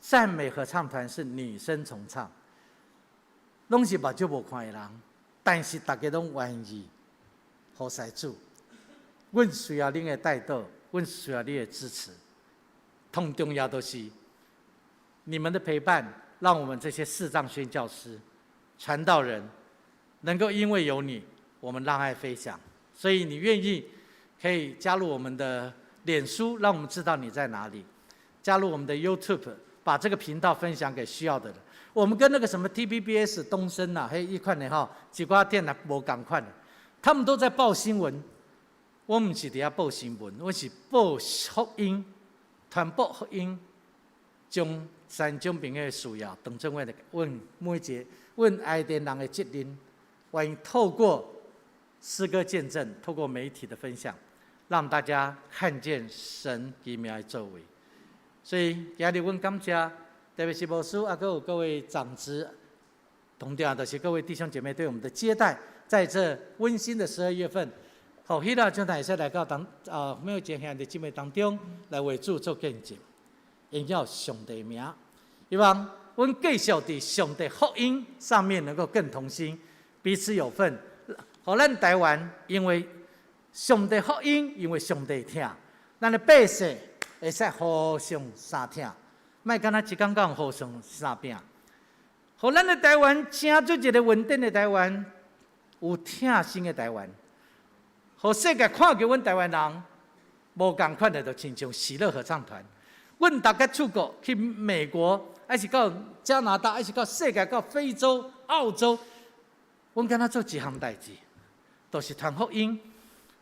讚美合唱團是女生重唱。攏是目睭無看的人，但是大家攏願意服侍主。阮需要恁的代禱，阮需要你的支持。同重要的是你們的陪伴，讓我們這些視障宣教師、傳道人，能夠因為有你，我們讓愛飛翔。所以你願意可以加入我們的臉書，讓我們知道你在哪裡；加入我們的 YouTube，把這個頻道分享給需要的人。我們跟那個什麼 TVBS 東森啊，彼款的吼，一寡電台無仝款，他們都在報新聞。我毋是佇遐報新聞，我是報福音，傳播福音，將殘障朋友的需要當做阮的，阮每一個阮愛電人的責任，願意透過詩歌見證，透過媒體的分享，讓大家看見神奇妙的作為。所以今日阮感謝，特別是牧師啊，閣有各位長執，同樣的是各位弟兄姐妹對我們的接待，在這溫馨的12月份，予喜樂唱團會使來到當啊，每一個兄弟姊妹當中來為主做見證，榮耀上帝名。希望阮繼續佇上帝福音上面能夠更同心，彼此有份。予咱台灣因為上帝福音，因為上帝疼，咱的百姓會使互相相疼，莫干焦一工講互相相拚。予咱的台灣成做一個穩定的台灣，有疼心的台灣，予世界看見阮台灣人無仝款的，就親像喜樂合唱團。阮逐家出國去美國，還是到加拿大，還是到世界、到非洲、澳洲，阮敢若做一項代誌，就是傳福音，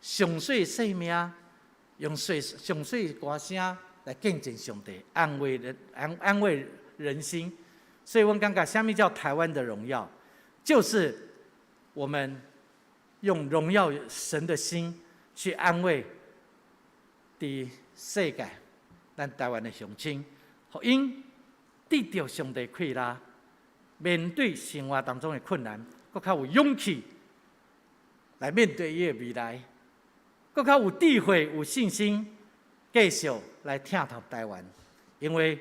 上細生命，用細上細歌聲來見證上帝，安慰人、安慰人心。所以，阮感覺，啥物叫台灣的榮耀？就是我們用榮耀神的心去安慰佇世界，咱台灣的鄉親，予𪜶得著上帝氣力，面對生活當中的困難，閣較有勇氣來面對伊的未來，閣較有智慧、有信心，繼續來疼惜台灣，因為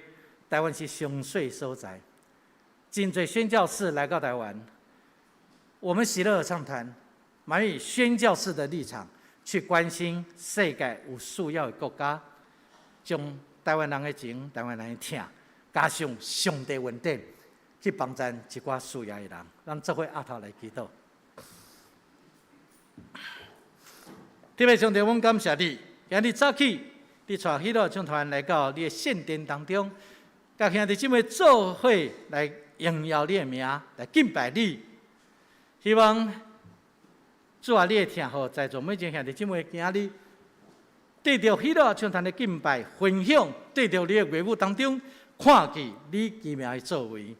台灣是上水所在。真濟宣教士來到台灣，我們喜樂合唱團，嘛以宣教士的立場去關心世界有需要的國家，將台灣人的情、台灣人的疼，加上上帝恩典，去幫助一寡需要的人。咱做伙匣頭來祈禱。天父上帝，阮感謝你，今日早起，你帶喜樂合唱團來到你的聖殿當中，佮兄弟姊妹做伙來榮耀你的名，來敬拜你。希望主啊，你會疼予在座每一個兄弟姊妹今日對著喜樂合唱團的敬拜分享，對著你的話語當中，看見你奇妙的作為；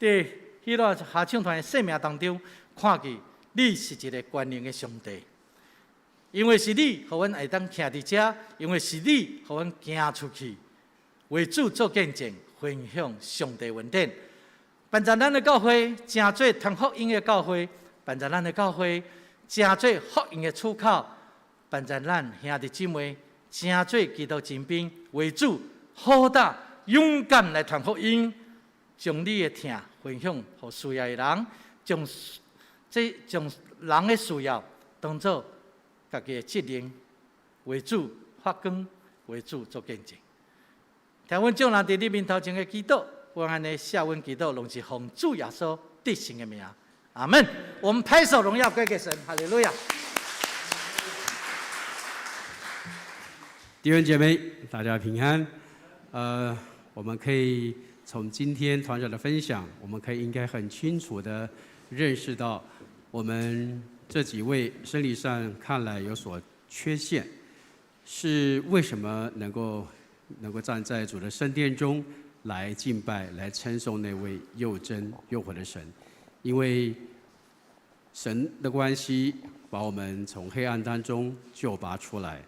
佇喜樂合唱團的生命當中，看見你是一個全能的上帝。因為是你，予阮會當徛佇遮；因為是你，予阮行出去，為主做見證，分享上帝恩典。幫助咱的教會，成做傳福音的教會；幫助咱的教會，成做福音的出口；幫助咱兄弟姊妹，成做基督精兵，為主好膽勇敢來傳福音，將你的疼分享予需要的人，將這將人的需要當做家己的責任，為主發光，為主做見證。聽阮眾人佇你面頭前的祈禱，阮按呢寫阮祈禱，攏是奉主耶穌得勝的名。阿門。我們拍手榮耀歸給神，哈利路亞。弟兄姐妹，大家平安。我們可以從今天團長的分享，我們可以應該很清楚的認識到，我們這幾位生理上看來有所缺陷，是為什麼能夠站在主的聖殿中來敬拜、來稱頌那位又真又活的神？因為神的關係把我們從黑暗當中救拔出來，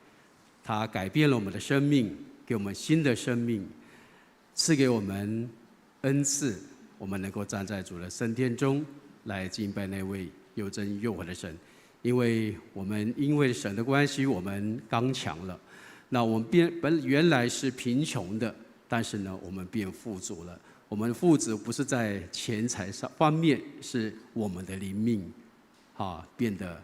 他改變了我們的生命，給我們新的生命。賜給我們恩賜，我們能夠站在主的聖殿中來敬拜那位又真又活的神。因為我們因為神的關係，我們剛強了。那我們變本原來是貧窮的，但是呢，我們變富足了。我們富足不是在錢財上方面，是我們的靈命，啊，變得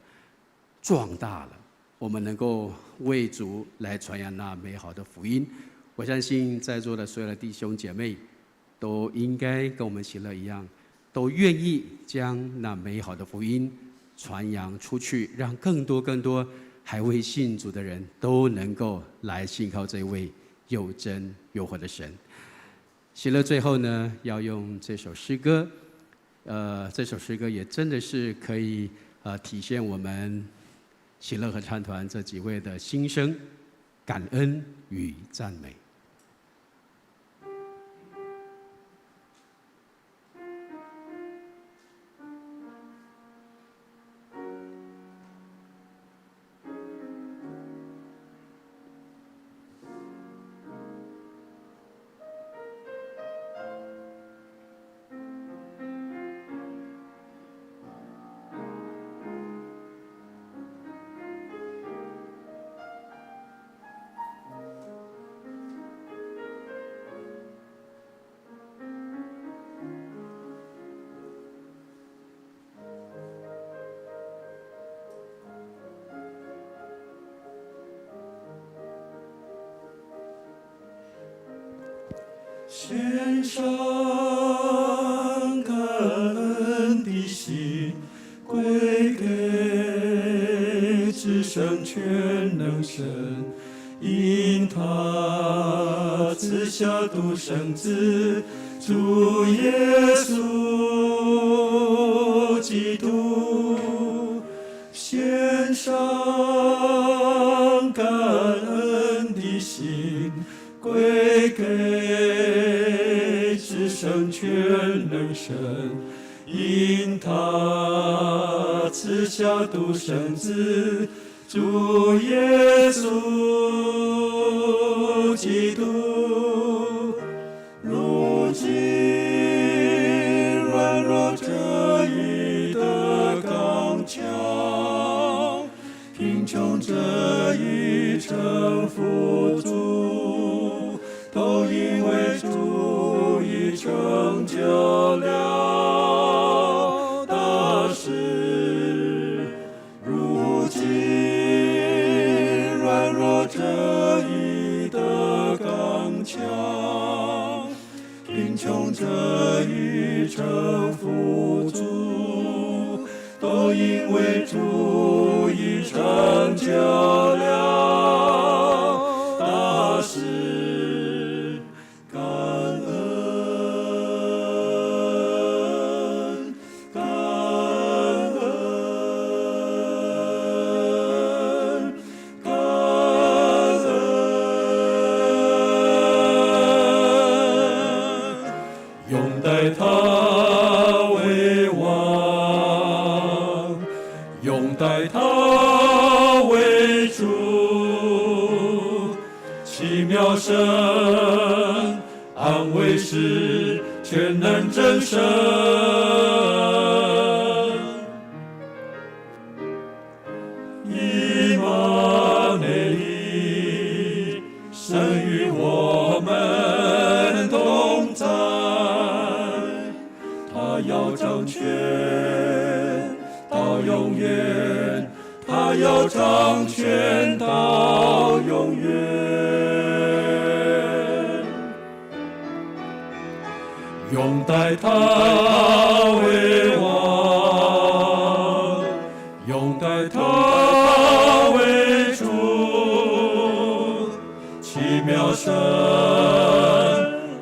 壯大了。我們能夠為主來傳揚那美好的福音。我相信在座的所有的弟兄姐妹，都應該跟我們喜樂一樣，都願意將那美好的福音傳揚出去，讓更多更多還未信主的人都能夠來信靠這位又真又活的神。喜樂最後呢，要用這首詩歌，這首詩歌也真的是可以體現我們喜樂合唱團這幾位的心聲、感恩與讚美。獻上感恩的心，歸給至聖全能神，因他賜下獨生子，主耶穌基督。獻上感恩的心，歸給至聖全能神，因他賜下獨生子，主耶穌基督。如今軟弱者已得剛強，貧窮者已成富足，都因為主已成就了大事。如今軟弱者已得剛強，貧窮者已成富足，都因為主已成就了大事。感恩，感恩，感恩，擁戴他為王，擁戴他為主，奇妙神，安慰師，全能真神。以馬內利，神與我們同在，他要掌權到永遠，他要掌權到永遠。擁戴他為王，擁戴他為主，奇妙神，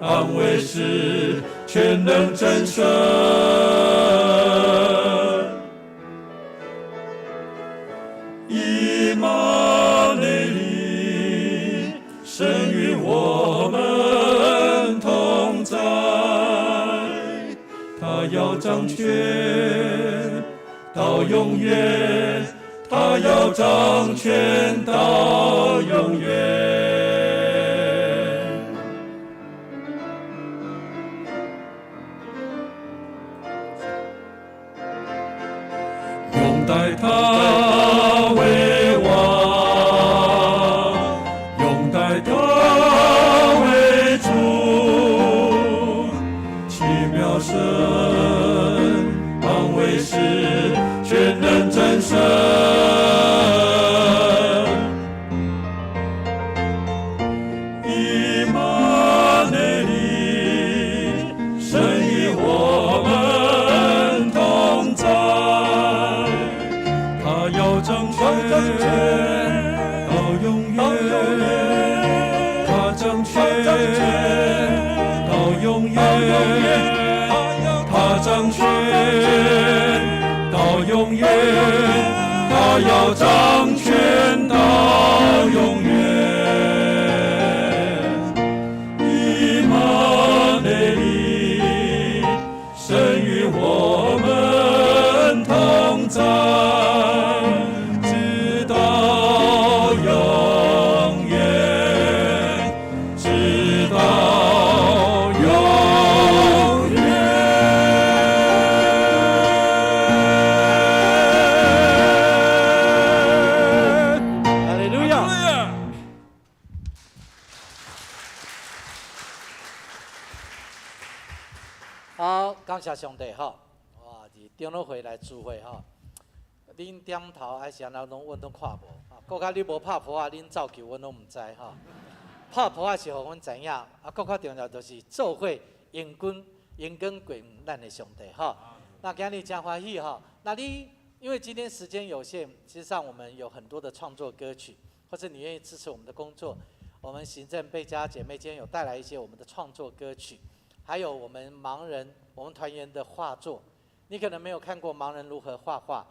安慰師，全能真神。以馬內利，神與我們同在，他要掌權到永遠，他要掌權到永遠。拜他为王，拥戴他为主，奇妙神，王威势，全能真神。以马内利，神与我們同在，他要掌權到永遠，他掌權到永遠，他掌權到永遠，他要掌權到永遠。以馬內利，神與我們同在，直到永遠，直到永遠。哈利路亞！好，感謝上帝吼！哇，佇長老會來聚會吼，恁點頭還是按怎攏阮攏看無。啊，閣較你無拍噗仔，恁走球阮攏毋知吼。拍噗仔是予阮知影，啊，閣較重要就是做伙榮光榮光歸予咱的上帝吼。那今日真歡喜吼！那你因為今天時間有限，其實上我們有很多的創作歌曲，或者你願意支持我們的工作，我們行政貝佳姐妹今天有帶來一些我們的創作歌曲，還有我們盲人我們團員的畫作。你可能沒有看過盲人如何畫畫，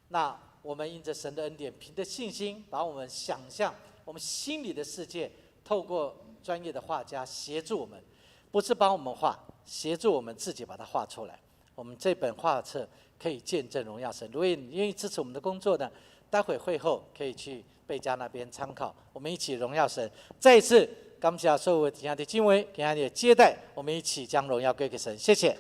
那我們因着神的恩典，憑着信心，把我們想象我們心裡的世界，透過專業的畫家協助我們，不是幫我們畫，協助我們自己把它畫出來。我們這本畫冊可以見證榮耀神。如果你願意支持我們的工作呢，待會會後可以去貝佳那邊參考。我們一起榮耀神。再一次感謝所有兄弟姊妹今日的接待，我們一起將榮耀歸給神。謝謝。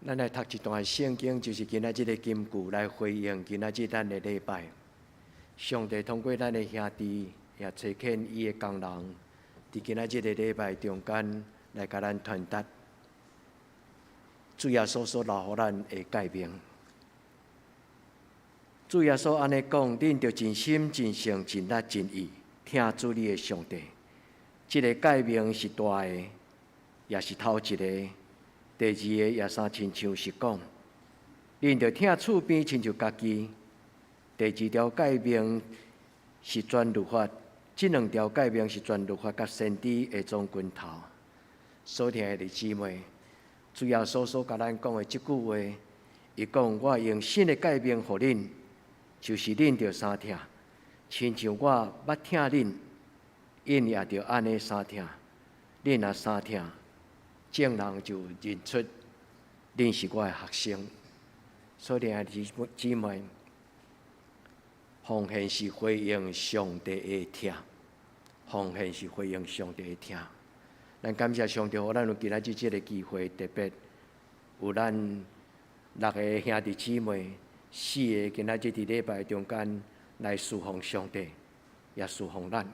咱來讀一段聖經，就是今仔這个金句來回應今仔日咱的禮拜。上帝通過咱的兄弟也差遣伊的工人，佇今仔日的禮拜中間來共咱傳達主耶穌所留予咱的誡命。主耶穌按呢講，恁著盡心、盡性、盡力、盡意，疼主你的上帝。這个誡命是大的，也是頭一個。第二個也相親像是講，恁著疼厝邊親像家己。第二條誡命是全律法，這兩條誡命是全律法佮先知的總根頭。所疼的弟姊妹，主耶穌所共咱講的這句話，伊講我用新的誡命予恁，就是恁著相疼，親像我捌疼恁，𪜶也著按呢相疼。恁若相疼，眾人就認出恁是我的學生。所疼的弟姊妹，奉獻是回應上帝的疼，奉獻是回應上帝的疼。咱感謝上帝，予咱有今仔日這个機會，特別有咱六个兄弟姊妹，四个今仔日佇禮拜中間來侍奉上帝，也侍奉咱，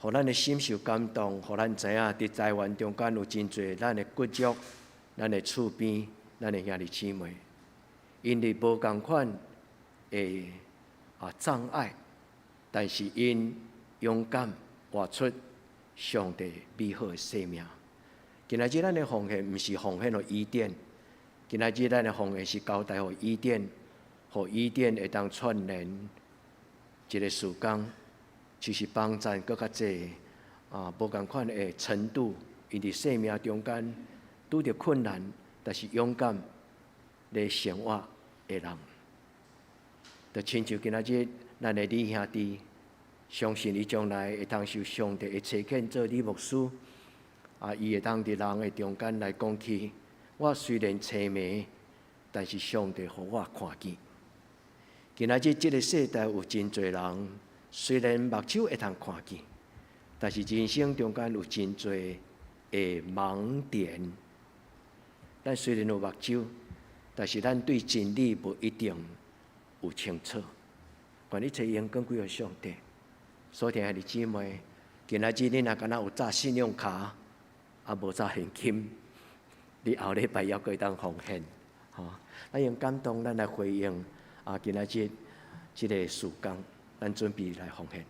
予咱的心受感動，予咱知影佇台灣中間有真濟咱的骨肉、咱的厝邊、咱的兄弟姊妹，𪜶佇無仝款的障礙，但是𪜶勇敢活出上帝美好的生命。今仔日咱的奉獻，毋是奉獻予伊甸，今仔日咱的奉獻是交代予伊甸，予伊甸會當串聯一個事工，就是幫贊閣較濟無仝款的程度，𪜶佇生命中間拄著困難，但是勇敢咧生活的人，就親像今仔日咱的李兄弟，相信伊將來會通受上帝的差遣做李牧師，伊會當佇人的中間來講起，我雖然青盲，但是上帝予我看見。今仔日這个世代有真濟人，雖然目睭會通看見，但是人生中間有真濟的盲點。咱雖然有目睭，但是咱對真理無一定有清楚。願一切榮光歸予上帝。所疼的姊妹，今仔日恁若敢若有紮信用卡，無紮現金，你後禮拜猶閣會當奉獻，吼。咱用感動，咱來回應今仔日這个事工，咱準備來奉獻。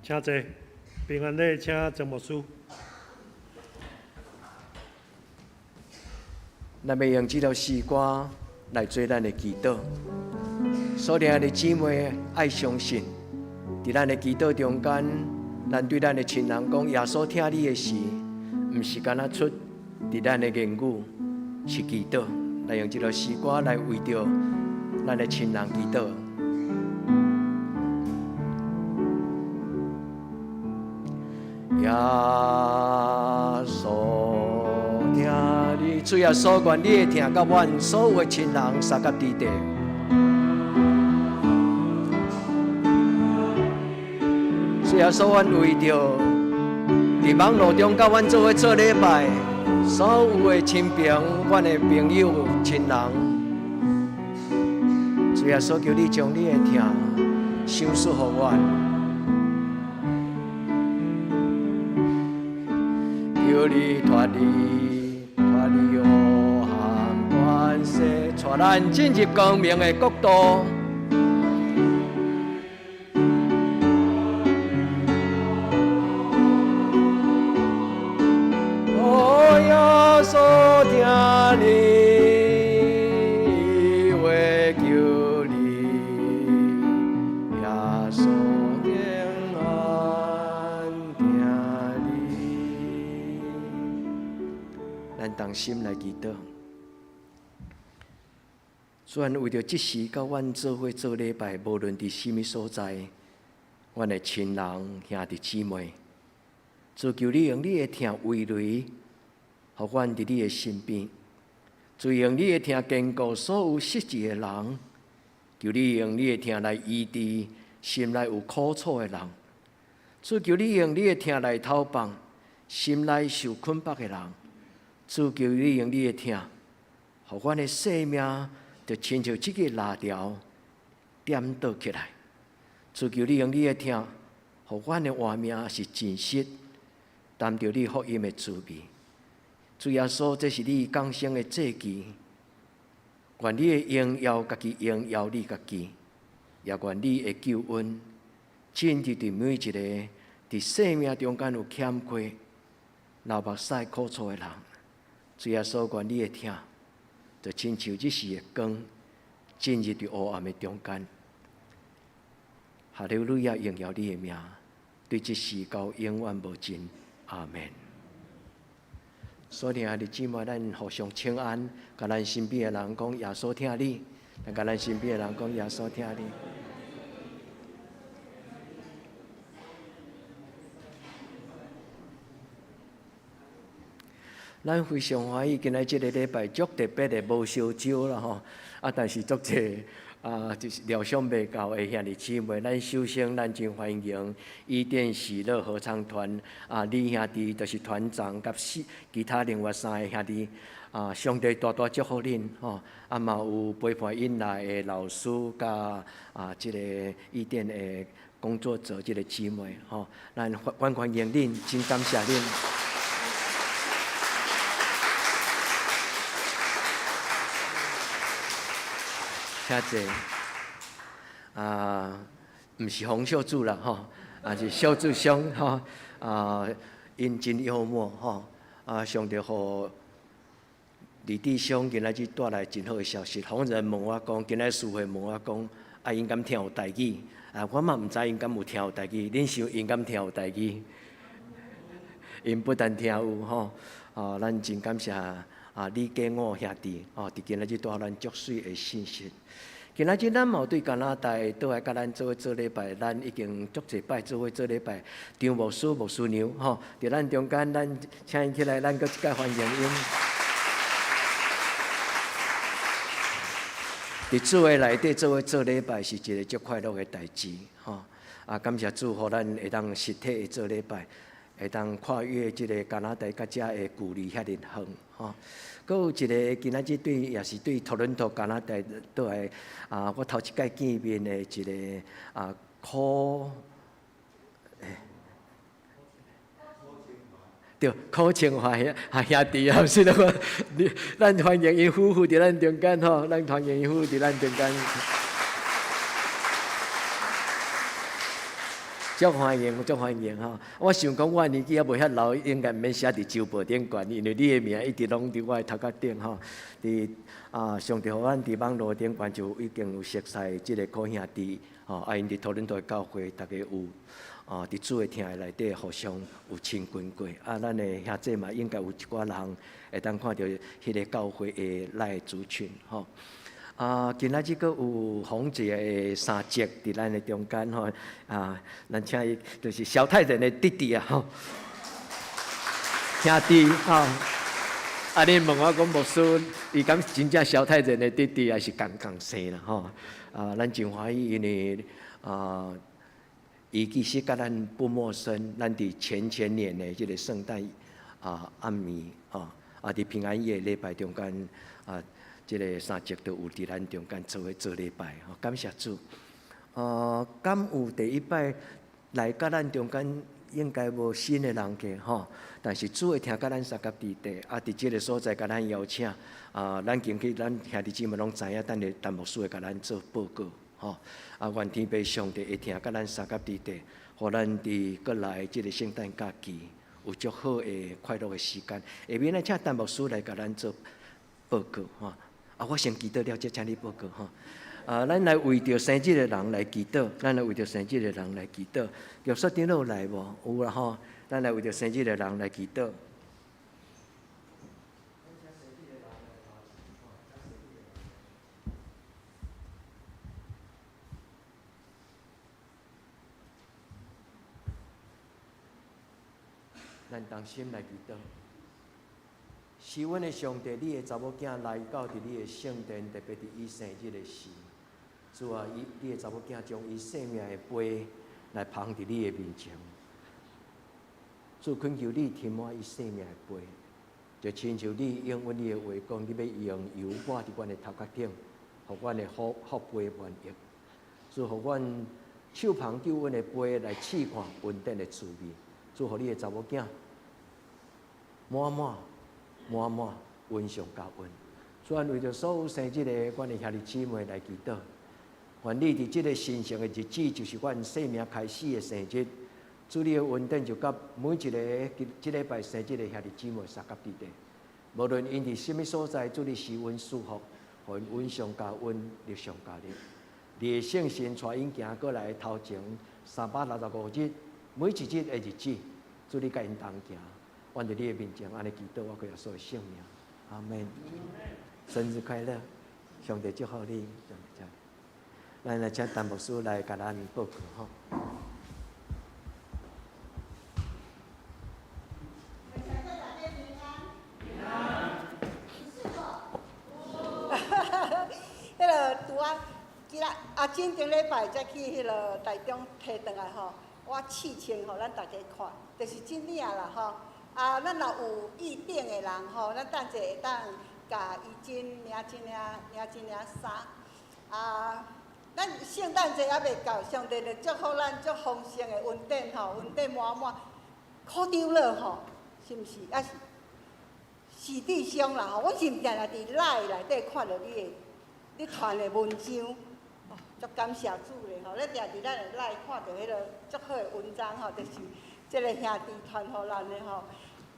請坐，平安禮，請曾牧師。咱欲用這條詩歌來做咱的祈禱。所疼的姊妹愛相信，佇咱的祈禱中間，咱對咱的親人講：耶穌疼你的時，毋是干焦出佇咱的言語，是祈禱。來用這條詩歌來為著咱的親人祈禱。耶穌疼你，主耶穌，願你的疼佮阮所有的親人相佮佇地。主耶穌，阮為著佇網路中佮阮做伙做禮拜，所有的親朋、阮的朋友、親人，主耶穌，求你將你的疼賞賜予阮。求你脫離脫離黑暗權勢，帶咱進入光明的國度。哦，耶穌疼你，伊會救你，耶穌永遠疼你。咱同心來祈禱。主，咱為著這時佮阮做伙做禮拜，無論佇啥物所在，阮的親人、兄弟姊妹，主求你用你的疼圍籬，予阮佇你的身邊。主用你的疼堅固所有失志的人，求你用你的疼來醫治心內有苦楚的人。主求你用你的疼來透放心內受捆綁的人。主求你用你的疼，予阮的生命就親像這个蠟條點倒起來。主求你用你的疼，予阮的活命是真實，擔著你福音的滋味。主耶穌，這是你降生的祭旗，願你的榮耀家己榮耀你家己，也願你的救恩進入佇每一个佇生命中間有欠缺、流目屎苦楚的人。主耶穌，願你的疼，就親像這時的光，進入佇黑暗的中間。哈利路亞，榮耀你的名，對這時到永遠無盡。阿門。所疼的姊妹，咱互相請安，共咱身邊的人講耶穌疼你，共咱身邊的人講耶穌疼你。咱非常歡喜，今仔這个禮拜足特別的無燒酒啦吼，啊，但是足濟啊，就是料想袂到的兄弟姊妹，咱首先咱真歡迎伊甸喜樂合唱團啊，李兄弟就是團長，佮四其他另外三个兄弟啊，上帝大大祝福恁吼，啊嘛有陪伴𪜶來的老師佮啊，這個伊甸的工作者這個姊妹吼，咱歡歡迎恁，真感謝恁。請坐。啊，毋是洪秀柱啦，吼，啊是秀柱兄，吼，啊，𪜶真幽默，吼，啊，上帝予李弟兄今仔日帶來真好的消息。洪仁問我講，今仔聚會問我講，啊，𪜶敢聽有台語？啊，我嘛毋知𪜶敢有聽有台語。恁想𪜶敢聽有台語？𪜶不但聽有吼，啊，咱真感謝啊李建武兄弟，哦，佇今仔日帶咱足媠的信息。今仔日咱嘛有對加拿大倒來佮咱做伙做禮拜，咱已經足濟擺做伙做禮拜。張牧師、牧師娘，吼，佇咱中間，咱請𪜶起來，咱閣一擺歡迎𪜶。佇主的內底做伙做禮拜是一个足快樂的代誌，吼！啊，感謝主，予咱會當實體的做禮拜，會當跨越這个加拿大佮遮的距離遐爾遠，吼。閣有一个今仔日對，也是對多倫多加拿大倒來啊，我頭一擺見面的一个啊，柯，對，柯清華兄兄弟啊，是咯，咱歡迎𪜶夫婦佇咱中間吼，咱歡迎𪜶夫婦佇咱中間。足歡迎，足歡迎吼！我想講，我年紀猶無遐老，應該毋免寫佇周報頂懸，因為你的名一直攏佇我的頭殼頂吼。佇啊，上帝予咱佇網路頂懸就已經有熟似這個好兄弟吼，啊，𪜶佇多倫多的教會，逐家有啊，佇主的疼愛內底互相有親近過。啊，咱的兄姊嘛，應該有一寡人會當看著彼个教會的咱的族群吼。啊，今仔日閣有洪姐的三叔佇咱的中間吼，啊，咱請伊就是蕭太仁的弟弟啊吼，兄弟吼。啊，你問我講牧師，伊敢真正蕭太仁的弟弟，抑是仝仝生啦吼？啊，咱真歡喜，因為啊，伊其實佮咱不陌生，咱佇前前年的這个聖誕啊暗暝啊，啊佇平安夜禮拜中間啊。這个三叔都有佇咱中間做伙做禮拜，吼，感謝主。敢有第一擺來佮咱中間，應該無新的人客吼，但是主會聽佮咱相佮佇地，啊，佇這个所在共咱邀請，啊，咱進去，咱兄弟姊妹攏知影，等下陳牧師會共咱做報告，吼。啊，願天父上帝會聽佮咱相佮佇地，予咱佇閣來這个聖誕假期有足好的快樂的時間。下面咱請陳牧師來共咱做報告，吼。啊，我先祈禱了，才請你報告吼。啊，咱來為著生日的人來祈禱，咱來為著生日的人來祈禱。玉雪長老有來無？有啦吼。咱來為著生日的人來祈禱。咱同心來祈禱。是阮的上帝，你的查某囝來到佇你的聖殿，特別佇伊生日的時，主啊，伊你的查某囝將伊生命的杯來捧佇你的面前。主懇求你添滿伊生命的杯，就親像你應允你的話講，你欲用油抹佇阮的頭殼頂，予阮的福福杯滿溢。主，予阮手捧救恩的杯來試看恩典的滋味。主，予你的查某囝滿滿。滿滿恩上加恩，主啊，為著所有生日的阮的兄弟姊妹來祈禱，願你佇這个神聖的日子，就是阮生命開始的生日，主你的恩典就佮每一个這禮拜生日的兄弟姊妹相佮佇底。無論𪜶佇啥物所在，主你施恩賜福，予𪜶恩上加恩，力上加力。你的聖神帶𪜶行過來頭前365日，每一日的日子，主你佮𪜶同行。阮佇你的面前，按呢祈禱，我閣耶穌的聖名，阿門。生日快樂，上帝祝福你，上帝祝福你。咱來請陳牧師來共咱報告吼。彼个拄仔，今仔啊，前顶禮拜才去彼个台中提轉來吼，我試穿予咱大家看，就是真領啦吼。啊，咱若有預訂的人吼，咱等者會當共伊真領一領領一領衫。啊，咱聖誕節猶未到，上帝就祝福咱足豐盛的恩典吼，恩典滿滿。苦長老吼，是毋是？抑是是弟兄啦吼，阮是毋定定佇 LINE 內底看著你的你傳的文章，哦，足感謝主咧吼！咱定佇咱的 LINE 看著彼个足好的文章吼，就是這个兄弟傳予咱的吼，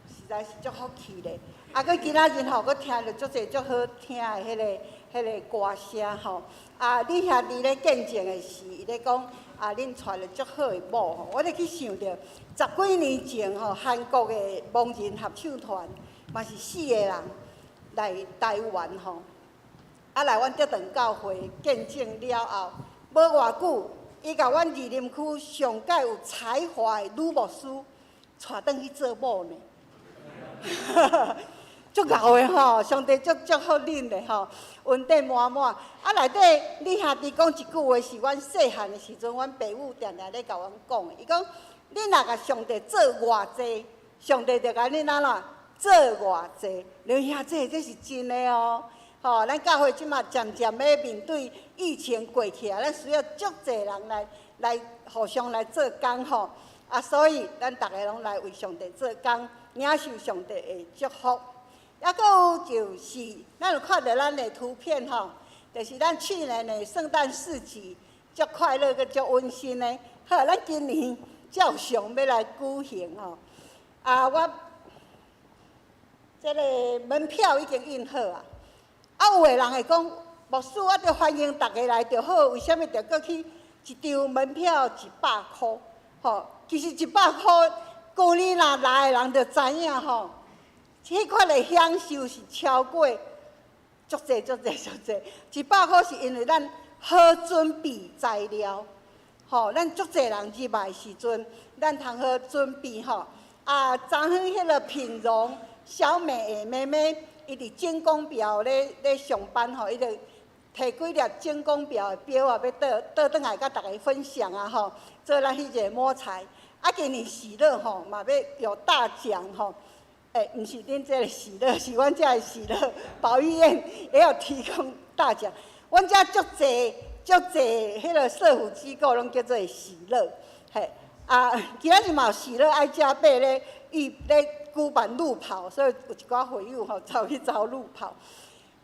實在是足福氣咧。啊，閣今仔日吼，閣聽著足濟足好聽的彼个歌聲吼。啊，你兄弟咧見證的是，伊咧講啊，恁娶著足好的某吼。我咧去想著十幾年前吼，韓國的盲人合唱團嘛是四個人來台灣吼，啊來阮德堂教會見證了後，無偌久，伊共阮二林區上蓋有才華的女牧師娶轉去做某呢。足𠢕的吼，上帝足祝福恁的吼，恩典滿滿。啊，內底你兄弟講一句話，是阮細漢的時陣，阮爸母定定咧共阮講的。伊講，恁若共上帝做偌濟，上帝就共恁按怎做偌濟。劉兄弟，這是真的哦。吼，咱教會這馬漸漸欲面對疫情過去啊，咱需要足濟人來互相來做工吼。啊，所以咱逐个攏來為上帝做工，領受上帝的祝福。抑閣有就是，咱有看著咱的圖片吼，就是咱去年的聖誕市集，足快樂閣足溫馨的。好，咱今年照常欲來舉行吼。啊，我這个門票已經印好啊。啊，有的人會講，牧師，我著歡迎逐家來就好，為啥物著閣去一張門票一百箍？吼，其實一百箍，舊年若來的人就知影吼，彼款的享受是超過足濟足濟足濟。一百箍是因為咱好準備材料，吼，咱足濟人入來時陣，咱通好準備吼。啊，昨昏彼个品榮小美的妹妹，伊佇精工表咧上班吼，伊就提幾粒精工表的錶啊，欲倒轉來佮逐家分享啊吼，做咱彼个摸彩。啊，今年喜樂吼嘛欲有大獎吼，欸，毋是恁這个喜樂，是阮遮的喜樂保育院也有提供大獎。阮遮足濟足濟彼个社福機構攏叫做喜樂，嘿。啊，今仔日嘛有喜樂愛加倍咧預咧舉辦路跑，所以有一寡會友吼走去走路跑。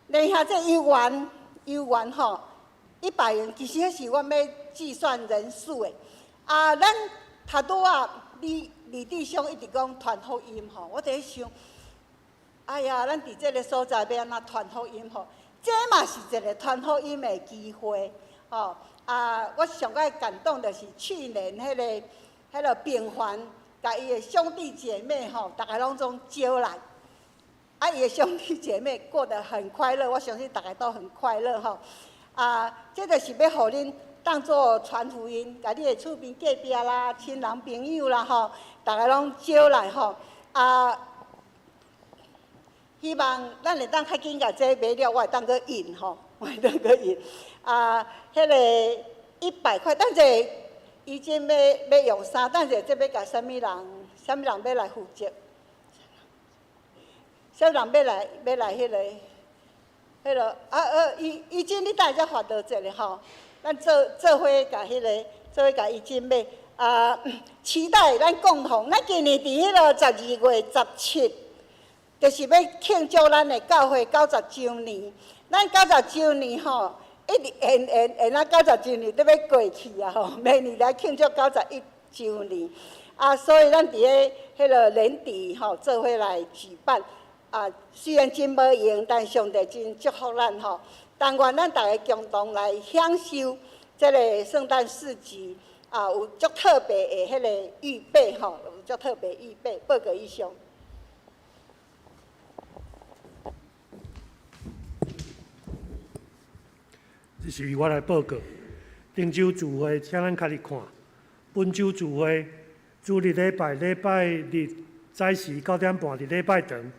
然後這遊園遊園吼100元，其實彼是阮欲計算人數的。啊，咱頭拄仔李李弟兄一直講傳福音吼，我佇咧想，哎呀，咱佇這个所在欲按怎傳福音吼？這嘛是一个傳福音的機會吼。啊，我上蓋感動就是去年彼个平凡，共伊的兄弟姐妹吼，逐家攏總招來，啊，伊的兄弟姐妹過得很快樂，我相信逐家都很快樂吼。啊，這就是欲予恁當做傳福音，共你的厝邊隔壁啦、親人朋友啦吼，逐家攏招來吼。啊，希望咱會當較緊共這買了，我會當閣印吼，我會當閣印。啊，彼个100塊，等者伊真欲用啥？等者這欲共啥物人？啥物人欲來負責？啥物人欲來彼个？啊啊！伊伊真，你等下才發落一个吼，咱做伙共彼个，做伙共伊真買啊！期待咱共同，咱今年佇彼个12月17，就是欲慶祝咱的教會九十週年。咱九十週年吼，一直延延延啊九十週年都欲過去啊吼，明年來慶祝91週年。啊，所以咱佇咧彼个年底吼，做伙來舉辦。啊，雖然真無閒，但上帝真祝福咱吼。但願咱逐家共同來享受這个聖誕市集啊，有足特別的彼個預備吼，有足特別預備。報告以上。這是我來報告。頂週聚會，請咱較哩看。本週聚會，主日禮拜禮拜日早時9點半佇禮拜堂，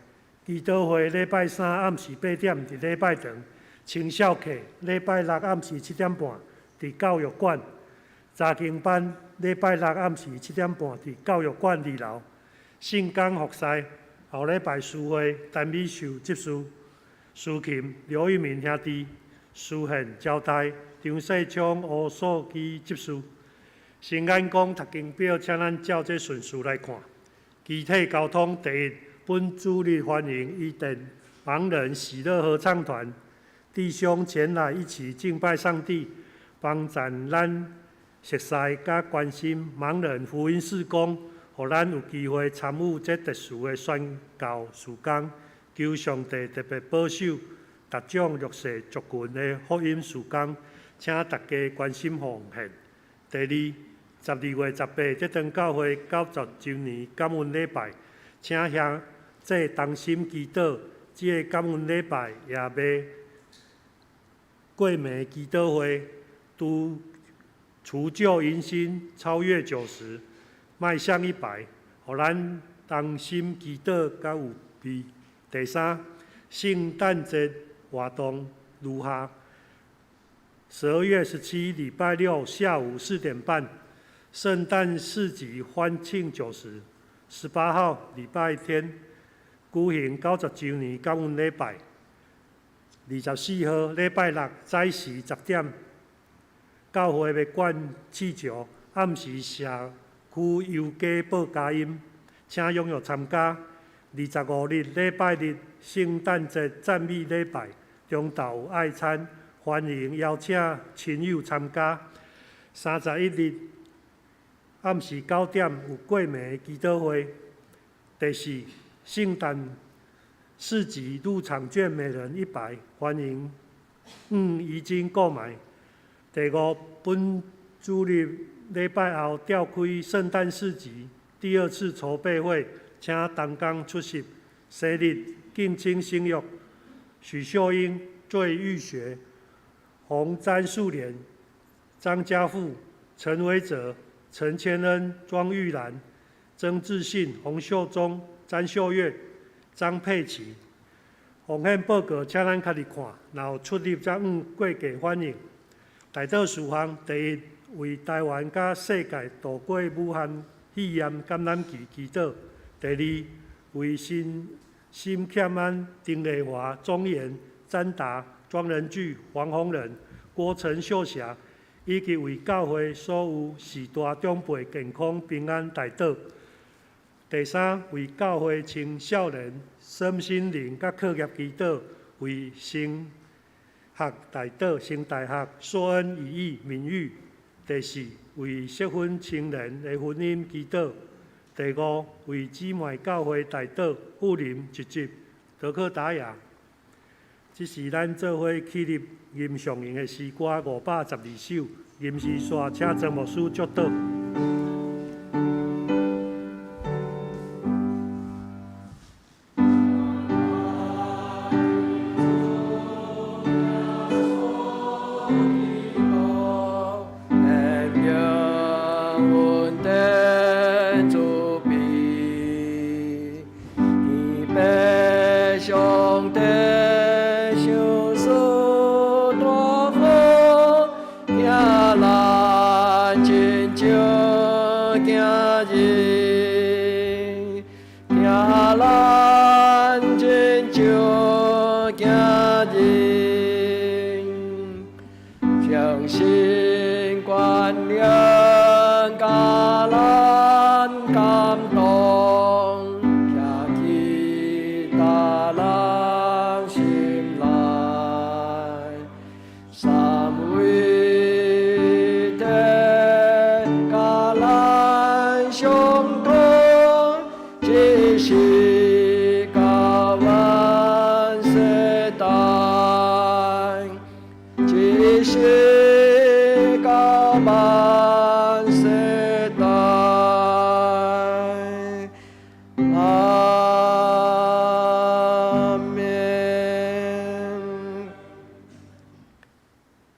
祈禱會禮拜三暗時8點佇禮拜堂，青少課禮拜六暗時7點半佇教育館，查經班禮拜六暗時7點半佇教育館二樓，聖工服侍後禮拜司會陳美秀執事，司琴劉玉明兄弟，司憲招待張世聰吳素基執事。新眼光讀經表，請咱照這順序來看。機體交通第一，本主日歡迎伊甸盲人喜樂合唱團弟兄前來一起敬拜上帝，幫贊咱熟似佮關心盲人福音事工，予咱有機會參與這特殊的宣教事工，求上帝特別保守達種弱勢族群的福音事工，請大家關心奉獻。第二，12月18，這堂教會90週年感恩禮拜，請兄弟同心祈禱。這個感恩禮拜也袂過暝祈禱會，拄除舊迎新，超越90，邁向100，予咱同心祈禱佮預備。第三，聖誕節活動如下：12月17禮拜六下午4點半，聖誕市集歡慶90。18號禮拜天舉行90週年感恩禮拜。24號禮拜六早時10點，教會欲館氣球，暗時社區遊街報佳音，請踴躍參加。25日禮拜日聖誕節讚美禮拜，中晝有愛餐，歡迎邀請親友參加。31日暗时9点有过暝祈祷会。第四，圣诞市集入场券每人100，欢迎已经购买。第五，本主日礼拜后召开圣诞市集第二次筹备会，请同工出席。生日敬请省约。许秀英、最玉学、洪詹素莲、张家富、陈维哲、陈千恩、庄玉兰、曾志信、洪秀忠、詹秀月、张佩琪。风险报告，请咱家己看，若有出入才按过价反应。代祷事项：第一，为台湾佮世界度过武汉肺炎感染期祈祷；第二，为新新欠安、丁丽华、钟妍、詹达、庄仁巨、黄宏仁、郭陈秀霞，以及为教会所有序大长辈健康平安代祷。第三，为教会青少年身心灵佮课业祈祷，为升学代祷，升大学硕恩、以义、敏玉。第四，为适婚青年的婚姻祈祷。第五，为姊妹教会代祷，富林、吉吉、德克达雅。这是咱做伙起立吟诵用的诗歌512首，吟诗煞请曾牧师祝祷。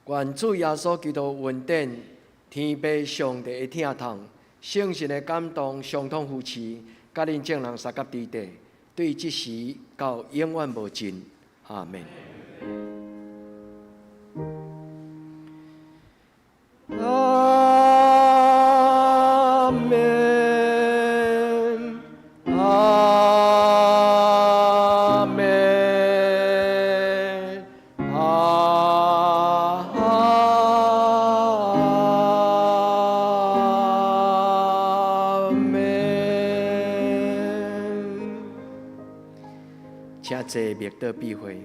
愿主耶稣基督恩典、天父上帝的疼痛、圣神的感动、相通扶持，佮恁众人相佮伫地，对这时到永远无尽。阿们。阿们，阿们，阿们。请坐，默祷闭会。